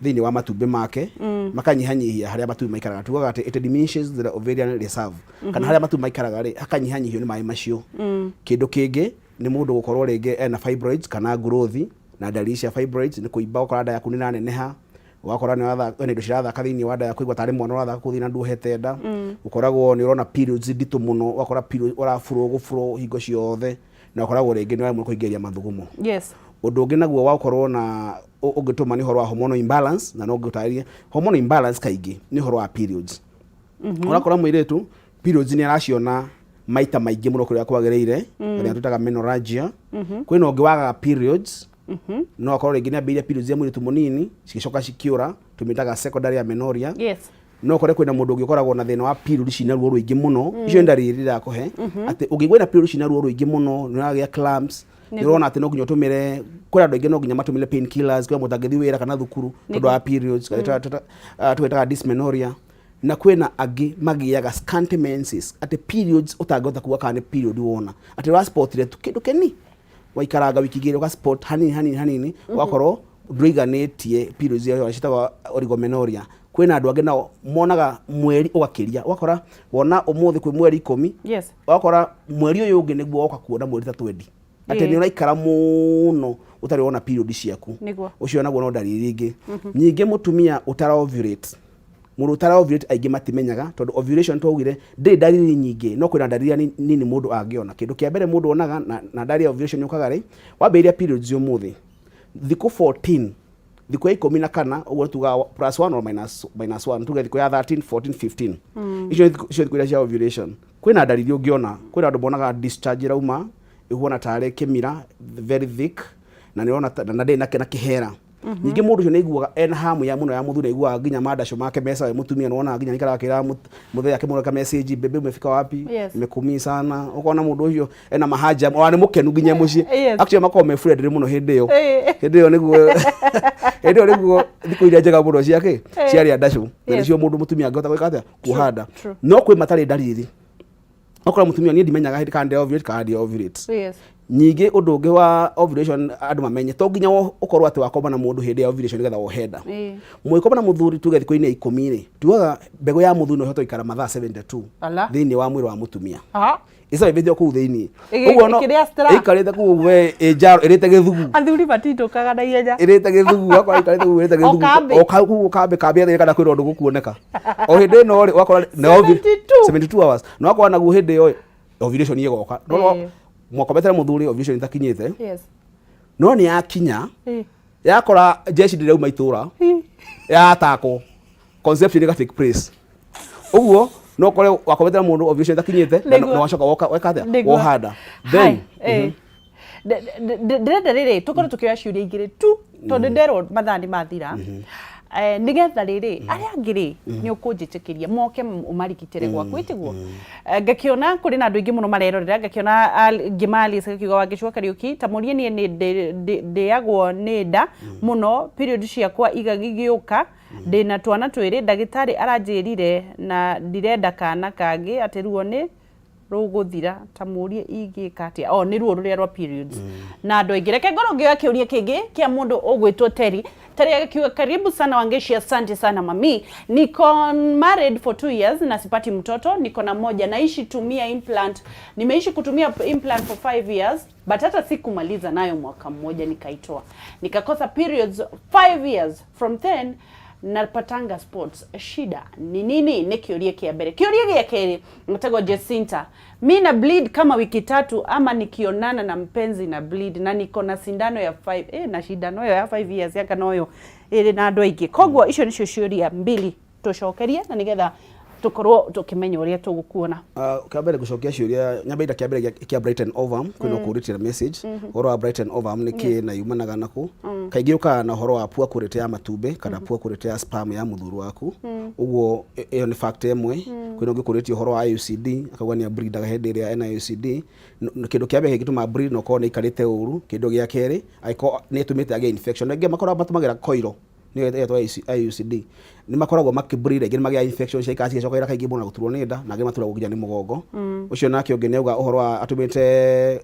thĩinĩ wa matumbĩ make, makanyihanyihia harĩa matumbĩ maikaraga. Tugaga atĩ it diminishes the ovarian reserve, kana harĩa matumbĩ maikaraga rĩ hakanyihanyihio nĩ maĩ macio. Kĩndũ kĩngĩ nĩ mũndũ gũkorwo rĩngĩ ena fibroids kana growth, na ndariri cia fibroids nĩ kũimba, ũgakora nda yaku nĩ ĩraneneha, ũgakora nĩ ũrathaka, indo cirathaka thĩinĩ wa nda yaku, kũigua tarĩ mwana ũrathaka kũu thĩinĩ na nduohete nda. Ũkoragwo nĩ ũrona periods nditũ mũno, ũgakora period ũraburwo gũburwo hingo ciothe, na ũkoragwo rĩngĩ nĩ ũraremwo kũingĩria mathugumo. Ũndũ ũngĩ naguo wa gũkorwo na ũngĩtũma nĩ ũhoro wa hormonal imbalance, na no ngũtarĩrie hormonal imbalance kaingĩ nĩ ũhoro wa periods. Ũrakora mũirĩtu periods nĩ araciona maita maingĩ mũno kũrĩa kwagĩrĩire, mm. twĩtaga menorrhagia. Kwĩna ũngĩ wagaga periods, no akorwo rĩngĩ nĩ ambĩrĩirie periods ya mũirĩtu mũnini, cigĩcoka cikĩũra, tũmĩtaga secondary amenorrhea. No ũkore kwĩna mũndũ ũngĩ ũkoragwo na thĩna wa period cina ruo rũingĩ mũno. Icio nĩ ndariri irakũhe atĩ ũngĩigua na period cina ruo rũingĩ mũno, nĩ ũragĩa cramps, nĩ ũrona atĩ no nginya ũtũmĩre, kwĩna andũ aingĩ no nginya matũmĩre pain killers, kwĩna mũndũ ũtangĩthiĩ wĩra kana thukuru tondũ wa periods, tũgĩtaga dysmenorrhea. Na kwĩna angĩ magĩaga scanty menses, atĩ periods ũtangĩhota kuga kana nĩ period wona, atĩ ũraspotire tu kĩndũ kĩni, waikaranga wiki igĩrĩ ũgaspot hanini hanini hanini, ũgakorwo ndũiganĩtie periods ĩyo, ciĩtagwo oligomenorrhea. Kwĩna andũ angĩ nao monaga mweri ũgakĩria, ũgakora wona ũmũthĩ kwĩ mweri 10, ũgakora mweri ũyũ ũngĩ nĩguo woka kuona mweri ta 20, atĩ nĩ ũraikara mũno ũtarĩ wona period ciaku. Ũcio naguo no ndariri ingĩ. Ningĩ mũtumia ũtara ovulate, mũndũ ũtara ovulate aingĩ matimenyaga, tondũ ovulation twaugire ndĩrĩ ndariri nyingĩ, no kwĩna ndariri nini mũndũ angĩona. Kĩndũ kĩa mbere mũndũ onaga na ndariri ya ovulation yũkaga rĩ, wambĩrĩria periods ũmũthĩ, thikũ 14, thikũ ya 14, ũguo tugaga plus 1 or minus 1, tuge thikũ ya 13, 14, 15, icio icio thikũ iria cia ovulation kwĩna ndariri ũngĩona. Kwĩna andũ monaga discharge ĩrauma ĩhuana tarĩ kĩmira, very thick, na nĩ ũrona na ndĩrĩ na kĩhera. Ningĩ mũndũ ũcio nĩ aiguaga ena hamu ya mũno ya mũthuri, aiguaga nginya mandacũ make mesa we mũtumia, nĩ wonaga nginya aikaraga akĩra mũthee akĩmũreka message, "Bebe, umefika wapi? Nimekumii sana." Ũkona mũndũ ũcio ena mahanja, ona nĩ mũkenu nginya mũciĩ. Actually makoragwo me friendly mũno hĩndĩ ĩyo. Hĩndĩ ĩyo nĩguo thikũ iria njega mũno ciake ciarĩa ndacũ, na nĩcio mũndũ mũtumia angĩhota gwĩka atĩa, kuoha nda. No kwĩ matarĩ ndariri, okorwo mũtumia niĩ ndimenyaga hĩndĩ kana ndĩ ovulate kana ndi ovulate. Ningĩ ũndũ ũngĩ wa ovulation andũ mamenye, to nginya ũkorwo atĩ wakoma na mũndũ hĩndĩ ya ovulation nĩgetha wohe nda. Mũgĩkoma na mũthuri tuge thikũ-inĩ 10 rĩ, tugaga mbegũ ya mũthuri no ĩhote gũikara mathaa 72 Ala. thĩinĩ wa mwĩrĩ wa mũtumia, Aha. ĩcabĩte o kũu thĩinĩ. Ũguo no ĩkĩrĩa straw. ĩikarĩte kũu we ĩ njaro ĩrĩte gĩthugu. Athuri matindũkaga na ihenya. Ĩrĩte gĩthugu, ũgakora ĩikarĩte kũu ĩrĩte O gĩthugu. kambĩ. O kũu kambĩ kambĩ etherere kana kwĩna ũndũ gũkuoneka o hĩndĩ ĩno rĩ, ũgakora na 72. 72 hours, na ũgakora naguo hĩndĩ ĩyo ovulation ĩgoka, no mwakomete na mũthuri ovulation ĩtakinyĩte, no nĩ yakinya, yakora jeshi ndĩrauma itũra, yatakwo, conception ĩga take place. Ũguo no ũkore wakomete na mũndũ ovulation ĩtakinyĩte na na wacoka woka weka atĩa? Woha nda then. Hai, Ndĩrenda rĩrĩ tũkorwo tũkĩoya ciũria igĩrĩ tu, tondũ nderwo mathaa nĩ mathira. Nĩgetha rĩrĩ arĩa angĩ rĩ, nĩ ũkũnjĩtĩkĩria moke ũmarigitĩre gwaku, ĩtiguo? Ngakĩona kũrĩ na andũ aingĩ mũno marerorera, ngakĩona Ngĩma Alice gakiuga, "Wangeci wa Kariũki, ta mũrie niĩ nĩ ndĩagwo nĩ nda mũno, period ciakwa igĩũka, ndĩna twana twĩrĩ, ndagĩtarĩ aranjĩrire na ndirenda kana kangĩ, atĩ ruo nĩ rũgũthira, ta mũrie ingĩka atĩa?" O nĩ ruo rũrĩa rwa periods na andũ aingĩ. Reke ngorwo ngĩoya kĩũria kĩngĩ kĩa mũndũ ũgwĩtwo Terry. Terry akiuga, "Karibu sana Wangeshi, asante sana mami. Niko married for 2 years na sipati mtoto, niko na moja, naishi tumia implant, nimeishi kutumia implant for 5 years, but hata sikumaliza nayo mwaka mmoja nikaitoa, nikakosa periods 5 years. From then napatanga spots, shida ni nini?" Nĩ kĩũria kĩa mbere. Kĩũria gĩa kerĩ natagwo Jacinta, "Mi na bleed kama wiki 3 ama nikionana na mpenzi na bleed, na niko na sindano ya 5 na cindano ĩyo ya 5 years yaka noyo ĩrĩ na andũ aingĩ." Koguo icio nĩcio ciũria mbili tũcokerie, na nĩgetha tũkorwo tũkĩmenya ũrĩa tũgũkuona. Kĩa mbere gũcokia ciũria, nyambe ida kĩa mbere kĩa Brighton Ovum, kwĩna ũkũrĩtie na message ũhoro wa Brighton Ovum nĩ kĩ na yumanaga nakũ. Kaingĩ yũkaga na ũhoro wa poor quality ya matumbĩ kana poor quality ya sperm ya mũthuri waku. Ũguo ĩyo nĩ fact ĩmwe. Kwĩna ũngĩ ũkũrĩtie ũhoro wa IUCD, akauga nĩ ableedaga hĩndĩ ĩrĩa ena IUCD. Kĩndũ kĩa mbere kĩngĩtũma bleed no korwo nĩ aikarĩte ũru. Kĩndũ gĩa kerĩ, angĩkorwo nĩ ĩtũmĩte agĩe infection. Aingĩ makoragwo matũmagĩra coil, nĩyo ĩtagwo IUCD, nĩ makoragwo makĩbleed, aingĩ nĩ magĩaga infection ciaikara cigĩcokera kaingĩ mũno na gũturwo nĩ nda, na angĩ maturagwo nginya nĩ mũgongo. Ũcio nake ũngĩ nĩ auga ũhoro wa atũmĩte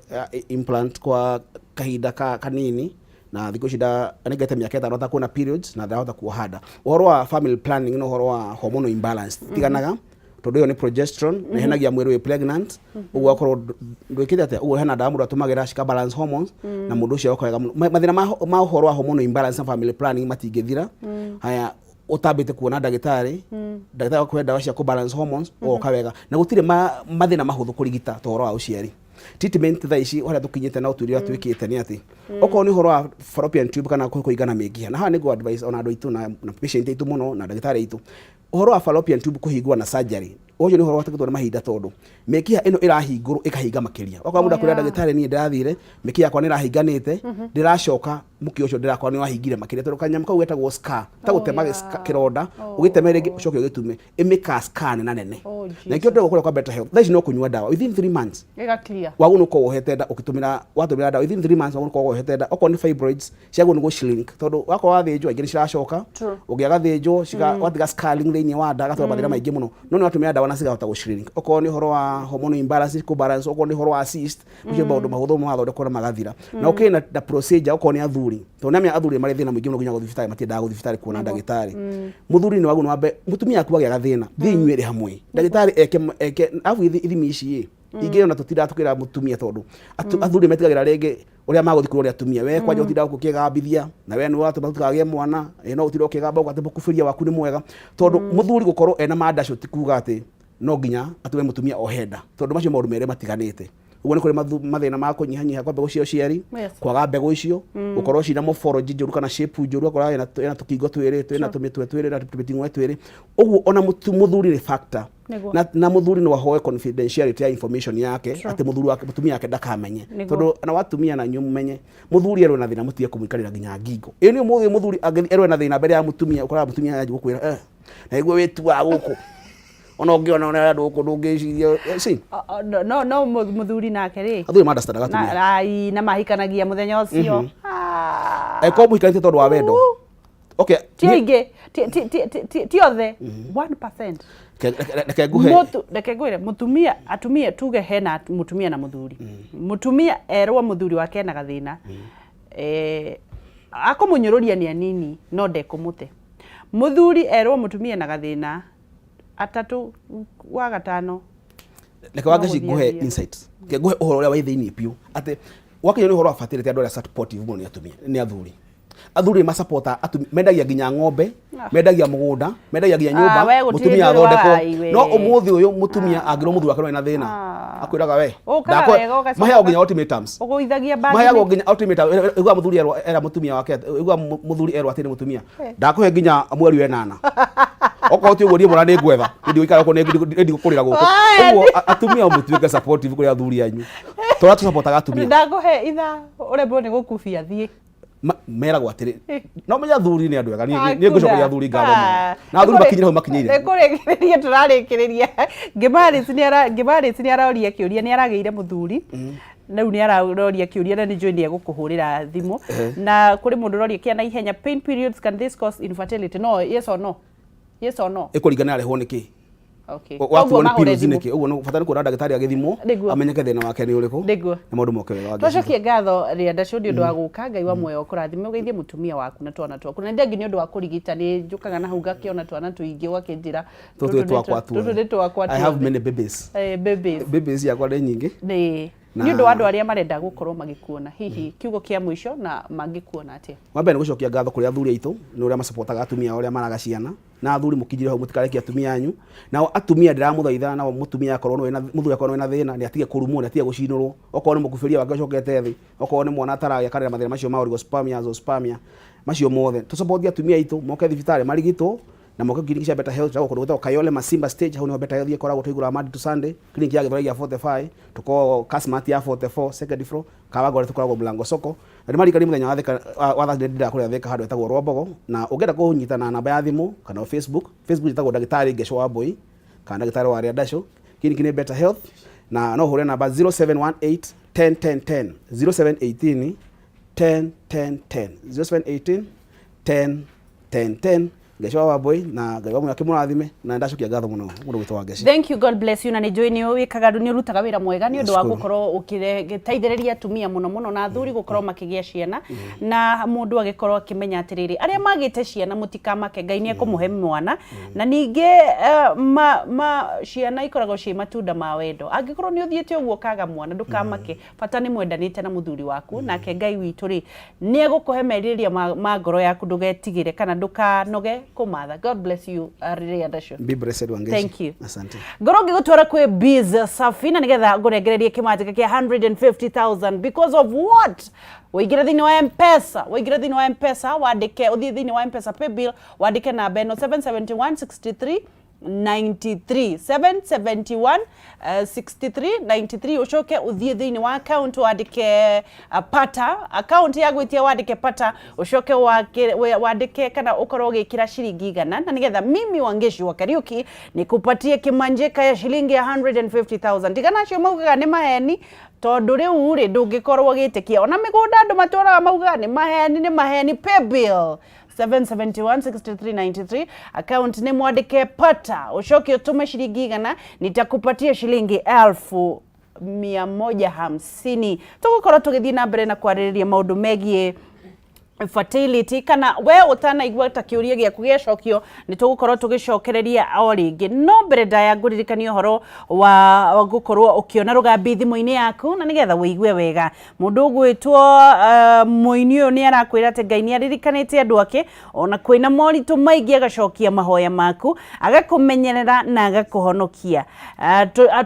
implant kwa kahinda kanini, na thikũ ici anengete mĩaka 5 atakuona periods na ndarahota kuoha nda. Ũhoro wa family planning na ũhoro wa hormonal imbalance tiganaga, tondũ ĩyo nĩ progesterone na ĩhenagia mwĩrĩ wĩ pregnant. Ũguo akorwo ndwĩkĩte atĩa, ũguo hena ndawa mũndũ atũmagĩra cika balance hormones na mũndũ ũcio agoka wega mũno. Mathĩna ma ũhoro wa hormonal imbalance na family planning matingĩthira haya ũtambĩte kuona ndagĩtarĩ. Ndagĩtarĩ akũhe ndawa cia kũ balance hormones, ũgoka wega, na gũtirĩ mathĩna mahũthũ kũrigita ta ũhoro wa ũciari. Treatment thaa ici harĩa tũkinyĩte na ũtuĩria ũrĩa twĩkĩte nĩ atĩ okorwo nĩ ũhoro wa fallopian tube kana kũhingana mĩkiha, na haha nĩ ngũ advise ona andũ aitũ na patient aitũ mũno na ndagĩtarĩ aitũ, ũhoro wa fallopian tube kũhingũra na surgery, ũcio nĩ ũhoro watigĩtwo nĩ mahinda tondũ mĩkiha ĩno ĩrahingũrwo ĩkahinga makĩria. Okorwo mũndũ akwĩra ndagĩtarĩ niĩ ndĩrathire mĩkiha yakwa nĩ ĩrahinganĩte, ndĩracoka mũkiha ũcio ndĩrakora nĩ wahingire makĩria tondũ kanyamũ kau getagwo scar, ta gũtema kĩronda, ũgĩteme rĩngĩ ũcoke ũgĩtume, ĩmĩka scar nena nene. Oh, Na nĩkĩo ndĩrauga kũrĩa kwa Better Health, thaa ici no kũnyua ndawa within 3 months Ĩga clear. wagwo nĩ ũkorwo wohete nda ũkĩtũmĩra watũmĩra ndawa within 3 months wagwo nĩ ũkorwo wohete nda. Okorwo nĩ fibroids ciagwo nĩ gũ shrink tondũ wakorwo wathĩnjwo aingĩ nĩ ciracoka, ũngĩaga thĩnjwo watiga scarring thĩinĩ wa nda gatũra mathĩna maingĩ mũno, no nĩ watũmĩra ndawa na cikahota gũ shrink. Okorwo nĩ ũhoro wa hormonal imbalance kũ balance, okorwo nĩ ũhoro wa cyst, macio nĩ maũndũ mahũthũ marathondekwo na magathira. Na ũkĩrĩ na procedure okorwo nĩ athuri, tondũ nĩamenya athuri nĩ marĩ thĩna mũingĩ mũno nginya gũthiĩ thibitarĩ, matiendaga gũthiĩ thibitarĩ kuona ndagĩtarĩ. Mũthuri nĩ wagwo nĩ wambe mũtumia aku agĩa gathĩna, thiĩ inyuĩ erĩ hamwe ndagĩtarĩ eke eke arabu ithimi ici ĩ ingĩ ona tũtindaga tũkĩra mũtumia tondũ athuri metigagĩra rĩngĩ ũrĩa magũthiĩ kwĩrwo nĩ atumia, we kwanja ũtindaga ũkĩgambithia na we nĩ ũratũma tũtikagĩe mwana, ĩ no ũtinde ũkĩgamba ũguo atĩ mũkubĩria waku nĩ mwega, tondũ mũthuri gũkorwo ena mandacũ ti kuga atĩ no nginya atũme mũtumia ohe nda, tondũ macio maũndũ merĩ matiganĩte. Ũguo nĩ kũrĩ mathĩna ma kũnyihanyiha kwa mbegũ cia ũciari, kwaga mbegũ icio, gũkorwo cina morphology njũru kana shape njũru, ũgakora ĩna tũkingo twĩrĩ, twĩna tũmĩtwe twĩrĩ na tũmĩting'oe twĩrĩ. Ũguo ona mũthuri nĩ factor. Na mũthuri no ahoe confidentiality ya information yake, atĩ mũthuri wake mũtumia wake ndakamenye. Tondũ na watumia na inyuĩ mũmenye, mũthuri erwo na thĩna mũtige kũmũikarĩra nginya ngingo. Ĩĩ nĩ ũmũthĩ mũthuri angĩthiĩ erwo na thĩna mbere ya mũtumia, ũkoraga mũtumia aranjia gũkwĩra, na nĩguo wĩtuaga gũkũ. Ona ũngĩona ũrĩa andũ gũkũ ndũngĩciria, see? No, no, no mũthuri nake rĩ. Athuri ma understand atumia. Na, ai, na mahikanagia mũthenya ũcio. Angĩkorwo mũhikanĩtie tondũ wa wendo. Okay. Ti aingĩ, ti othe. 1%. Reke nguhe. Reke ngwĩre, mũtumia, atumia tuge hena mũtumia na mũthuri. Mũtumia erwo mũthuri wake ena gathĩna. Akũmũnyũrũria nĩ anini no ndekũmũte. Mũthuri erwo mũtumia ena gathĩna atatũ wa gatano. Reke Wangeci nguhe insights. Reke nguhe ũhoro ũrĩa wĩ thĩinĩ biũ atĩ wakinya nĩ ũhoro wa fertility andũ arĩa supportive mũno nĩ atumia, nĩ athuri. Athuri nĩ masupportaga atumia, mendagia nginya ng'ombe, mendagia mũgũnda, mendagia nginya nyũmba, we gũtirĩ mũtumia ndũrĩ athondekwo. wa- ai, we. No ũmũthĩ ũyũ mũtumia angĩrwo mũthuri wake nĩ thĩna, akwĩraga we. Ũkaga wega ũgacoka Maheagwo nginya ultimatums. Ũgũithagia bagi. Maheagwo nginya ultimatum. Iguaga mũthuri erwo era mũtumia wake, iguaga mũthuri erwo atĩrĩ mũtumia, ndakũhe nginya mweri wa ĩnana. Okorwo ti ũguo niĩ mwana nĩ ngwetha, niĩ ndigũikara gũkũ, nĩ ndigũkũrĩra gũkũ. Ũguo atumia mũtuĩke supportive kũrĩ athuri anyu. Tũrĩa tũsupportaga atumia. Ndakũhe ithaa ũremwo nĩ gũkubia thiĩ. Meragwo atĩrĩ, no menya athuri nĩ andũ ega, niĩ ngũcokeria athuri ngatho mũno. Na athuri makinyire hau makinyĩire. Nĩ kũrĩkĩrĩria tũrarĩkĩrĩria. Ngĩmarĩci nĩ aroria kĩũria, nĩ aragĩire mũthuri. Rĩu nĩ aroria kĩũria na nĩ njũĩ nĩ egũkũhũrĩra thimũ. Na kũrĩ mũndũ ũroria kĩa na ihenya, pain periods can this cause infertility? No, yes or no? Yes or no? Ĩkũringana yarehwo nĩ kĩ? Okay. Waturwo Koguo nĩ mahũre periods thimũ. nĩkĩ? Ũguo bata nĩ kuona ndagĩtarĩ agĩthimwo, Nĩguo. amenyeke thĩna wake nĩ ũrĩkũ, Nĩguo. na maũndũ moke wega. Wangeci. Twacokie ngatho Rĩandacũ nĩ ũndũ wa gũka, Ngai wa muoyo ũkũrathime, ũgeithie mũtumia waku na twana twaku. Na nĩ thengiũ nĩ ũndũ wa kũrigita, nĩ njũkaga na hau ngakĩona twana tũingĩ ũgakĩnjĩra Tũtũ nĩ twakwa tũtũ nĩ twakwa I have tuothe. many babies. Babies. Babies ciakwa nĩ nyingĩ. Nĩ nĩ ũndũ wa andũ arĩa marenda gũkorwo magĩkuona, hihi kiugo kĩa mũico na mangĩkuona atĩa? Wa mbere nĩ gũcokia ngatho kũrĩ athuri aitũ nĩ ũrĩa macapotaga atumia ao ũrĩa maraga ciana. Na athuri mũkinyire hau mũtikarekie atumia anyu. Nao atumia ndĩramũthaitha, nao mũtumia akorwo nĩ wĩna, mũthuri akorwo nĩ wĩna thĩna, nĩ atige kũrumwo, nĩ atige gũcinũrwo. Okorwo nĩ mũkubĩria wake ũcokete thĩ, okorwo nĩ mwana ataragĩa kana mathĩna macio ma oligospermia, azoospermia, macio mothe. Tũ support atumia aitũ moke thibitarĩ marigitwo na moke clinic cia Better Health, tũkoragwo kũndũ gwĩtagwo Kayole Masimba stage, hau nĩho Better Health ĩkoragwo, tũigũraga Monday to Sunday, clinic ya Gĩthũrai ya 45, tũkoragwo Kasmart ya 44 second floor, Kawangware tũkoragwo Mlango Soko. Na ndĩmaririkanie mũthenya wa Thika, wa Thursday ndindaga kũrĩa Thika handũ hetagwo Rwambogo, na ũngĩenda kũnyita na namba ya thimũ kana Facebook, Facebook njĩtagwo Ndagĩtarĩ Ngeco wa Mbũi kana Ndagĩtarĩ wa Rĩandacũ, clinic nĩ Better Health, na no ũhũre namba 0718 10 10 10, 0718 10 10 10, 0718 10 10 10. Ngeco wa Wambũi, na Ngai wa muoyo akĩmũrathime, na nĩndacokia ngatho mũno mũndũ gwĩtwo Wangeci. Thank you, God bless you. Na nĩ njũĩ nĩ wĩkaga, nĩ ũrutaga wĩra mwega nĩ ũndũ wa Nashukuru. gũkorwo ũgĩteithĩrĩria atumia mũno mũno na athuri gũkorwo makĩgĩa ciana, na mũndũ agĩkorwo akĩmenya atĩrĩrĩ, arĩa magĩte ciana mũtikamake, Ngai nĩ ekũmũhe mwana. Na ningĩ ciana ikoragwo ciĩ matunda ma wendo. Angĩkorwo nĩ ũthiĩte ũguo ũkaga mwana, ndũkamake, bata nĩ mwendanĩte na mũthuri waku, nake Ngai witũ rĩ, nĩ egũkũhe merirĩria ma ngoro yaku, ndũgetigĩre kana ndũkanoge Kũmatha. God bless you, rĩrĩa ndacio. Be blessed, Wangeci. Thank you. Asante. Ngorwo ngĩgũtwara kwĩ Biz Safi na nĩgetha ngũnengererie kĩmanjĩka kĩa 150,000 because of what? Ũingĩre thĩinĩ wa Mpesa, ũingĩre thĩinĩ wa Mpesa wandĩke, ũthiĩ thĩinĩ wa Mpesa paybill wandĩke namba ĩno 771 63 93 771 63 93, ucoke uthie thiini wa account wandike pata account ya gwitia, wandike pata, ucoke wandike kana ukorwo ugikira ciringi 100, na nigetha mimi Wangeci wa Kariuki nikupatie kimanjika ya shilingi 150,000. Tigana acio maugaga nĩ maheni, tondu riu ri ndungikorwo ũgĩtĩkia ona mĩgũnda andũ matũraga maugaga nĩ maheni, nĩ maheni. Paybill 7716393, account nĩ mwandĩke pata, ucoke utume shilingi 100, nitakupatia shilingi 150,000. Tũgũkorwo tũgĩthiĩ na mbere na kwarĩrĩria maũndũ megiĩ fertility, kana we ũtanaigua ta kĩũria gĩaku gĩacokio, nĩ tũgũkorwo tũgĩcokereria o rĩngĩ. No mbere ndaya ngũririkania ũhoro wa gũkorwo ũkĩona rũgambi thimũ-inĩ yaku, na nĩgetha wĩigue wega mũndũ ũgwĩtwo mũini ũyũ nĩ arakwĩra atĩ Ngai nĩ aririkanĩte andũ ake ona kwĩna moritũ maingĩ, agacokia mahoya maku, agakũmenyerera na agakũhonokia.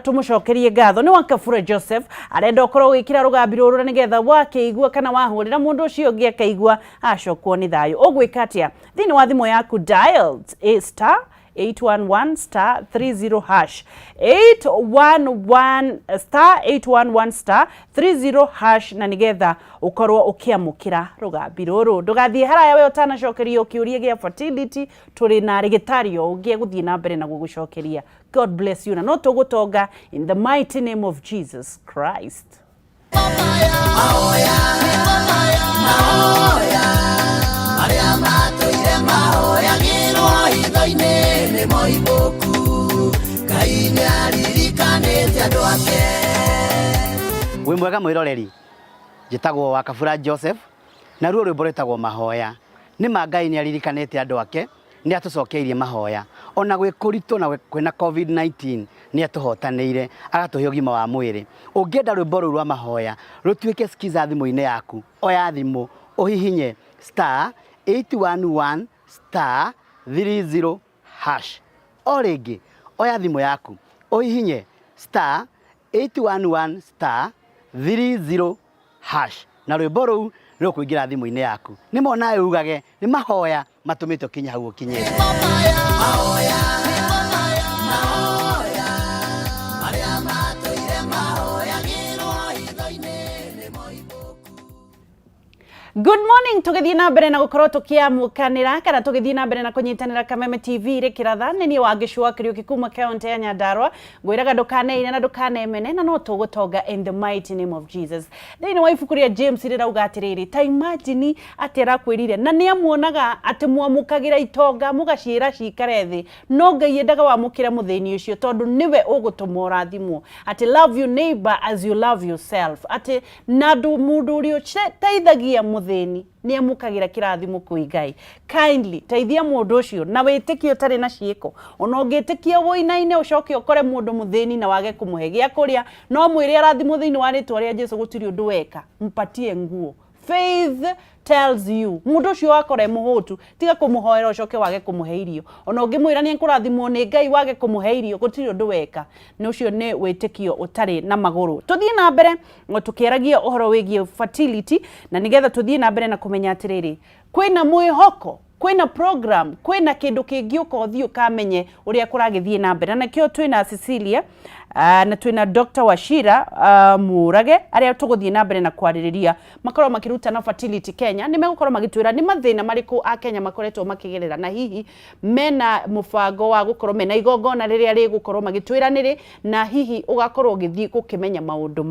Tũmũcokerie ngatho. Nĩ Wakabura Joseph arenda ũkorwo ũgĩkĩra rũgambi rũrũ, na nĩgetha wakĩigua kana wahũrĩra mũndũ ũcio ũngĩ akaigua acokwo nĩ thayũ. Ũgwĩka atĩa? Thĩinĩ wa thimũ yaku dial a star 811 star 30 hash, 811 star 811 star 30 hash, na nigetha ukorwo ukiamukira rugambi ruru. Ndugathiĩ haraya we ũtanacokerio kĩũria gĩa fertility. Tũrĩ na rĩgĩtari o ũngĩ egũthiĩ na mbere na gũgũcokeria. God bless you, na no tũgũtonga in the mighty name of Jesus Christ. Mahoya arĩa matũire mahoyagĩrwo hitho-inĩ nĩ moimbũku, Ngai nĩ aririkanĩte andũ ake. Wĩ mwega mwĩroreri, njĩtagwo Wakabura Joseph, naruo rwĩmbo rwĩtagwo mahoya. Nĩ ma Ngai nĩ aririkanĩte andũ ake, nĩ atũcokeirie mahoya ona gwĩ kũritũ na kwĩna COVID-19, nĩ atũhotanĩire agatũhe ũgima wa mwĩrĩ. Ũngĩenda rwĩmbo rũu rwa mahoya rũtuĩke skiza thimũ-inĩ yaku, oya thimũ ũhihinye star 811 star 30 hash. O rĩngĩ, oya thimũ yaku ũhihinye star 811 star 30 hash, na rwĩmbo rũu nĩ rũkũingĩra thimũ-inĩ yaku. Nĩ monawe ugage nĩ mahoya matũmĩte ũkinye hau ũkinyĩte. Mahoya, mahoya arĩa matũire mahoyagĩrwo hitho-inĩ nĩ moimbũku. Good morning. Tũgĩthiĩ na mbere na gũkorwo tũkĩamũkanĩra kana tũgĩthiĩ na mbere na kũnyitanĩra Kameme TV rĩ kĩratha, nĩ niĩ Wangeci wa Kariũki kuma kaunti ya Nyandarua. Ngwĩraga ndũkaneine na ndũkanemene, na no tũgũtonga in the mighty name of Jesus. Thĩinĩ wa ibuku rĩa James rĩrauga atĩrĩrĩ, ta imagine atĩ arakwĩrire na nĩ amuonaga atĩ mwamũkagĩra itonga mũgaciĩra cikare thĩ, no Ngai endaga wamũkĩre mũthĩni ũcio, tondũ nĩwe ũgũtũma ũrathimwo. Atĩ love your neighbor as you love yourself, atĩ na andũ mũndũ ũrĩa ũteithagia mũthĩni nĩ amũkagĩra kĩrathimo kwĩ Ngai. Kindly teithia mũndũ ũcio na wĩtĩkio ũtarĩ na ciĩko. Ona ũngĩtĩkia wũinaine, ũcoke ũkore mũndũ mũthĩni na wage kũmũhe gĩa kũrĩa, no mwĩre arathimwo thĩinĩ wa rĩtwa rĩa Jesu, gũtirĩ ũndũ weka. Mpatie nguo. Faith tells you mũndũ ũcio wakora e mũhũtu, tiga kũmũhoera ũcoke wage kũmũhe irio. Ona ũngĩmwĩra nĩ ekũrathimwo nĩ Ngai, wage kũmũhe irio, gũtirĩ ũndũ weka. Nĩ ũcio nĩ wĩtĩkio ũtarĩ na magũrũ. Tũthiĩ na mbere tũkĩaragia ũhoro wĩgiĩ fertility, na nĩgetha tũthiĩ na mbere na kũmenya atĩrĩrĩ, kwĩna mwĩhoko, kwĩna program, kwĩna kĩndũ kĩngĩũka ũthiĩ ũkamenye ũrĩa kũragĩthiĩ na mbere. Na nĩkĩo twĩna Cecilia na twĩna Dr. Wachira Mũrage, arĩa tũgũthiĩ na mbere na kwarĩrĩria. Makorwo makĩruta na Fertility Kenya. Nĩ megũkorwo magĩtwĩra nĩ mathĩna marĩkũ a Kenya makoretwo makĩgerera, na hihi mena mũbango wa gũkorwo mena igongona rĩrĩa rĩgũkorwo magĩtwĩra nĩrĩ, na hihi ũgakorwo ũgĩthiĩ gũkĩmenya maũndũ.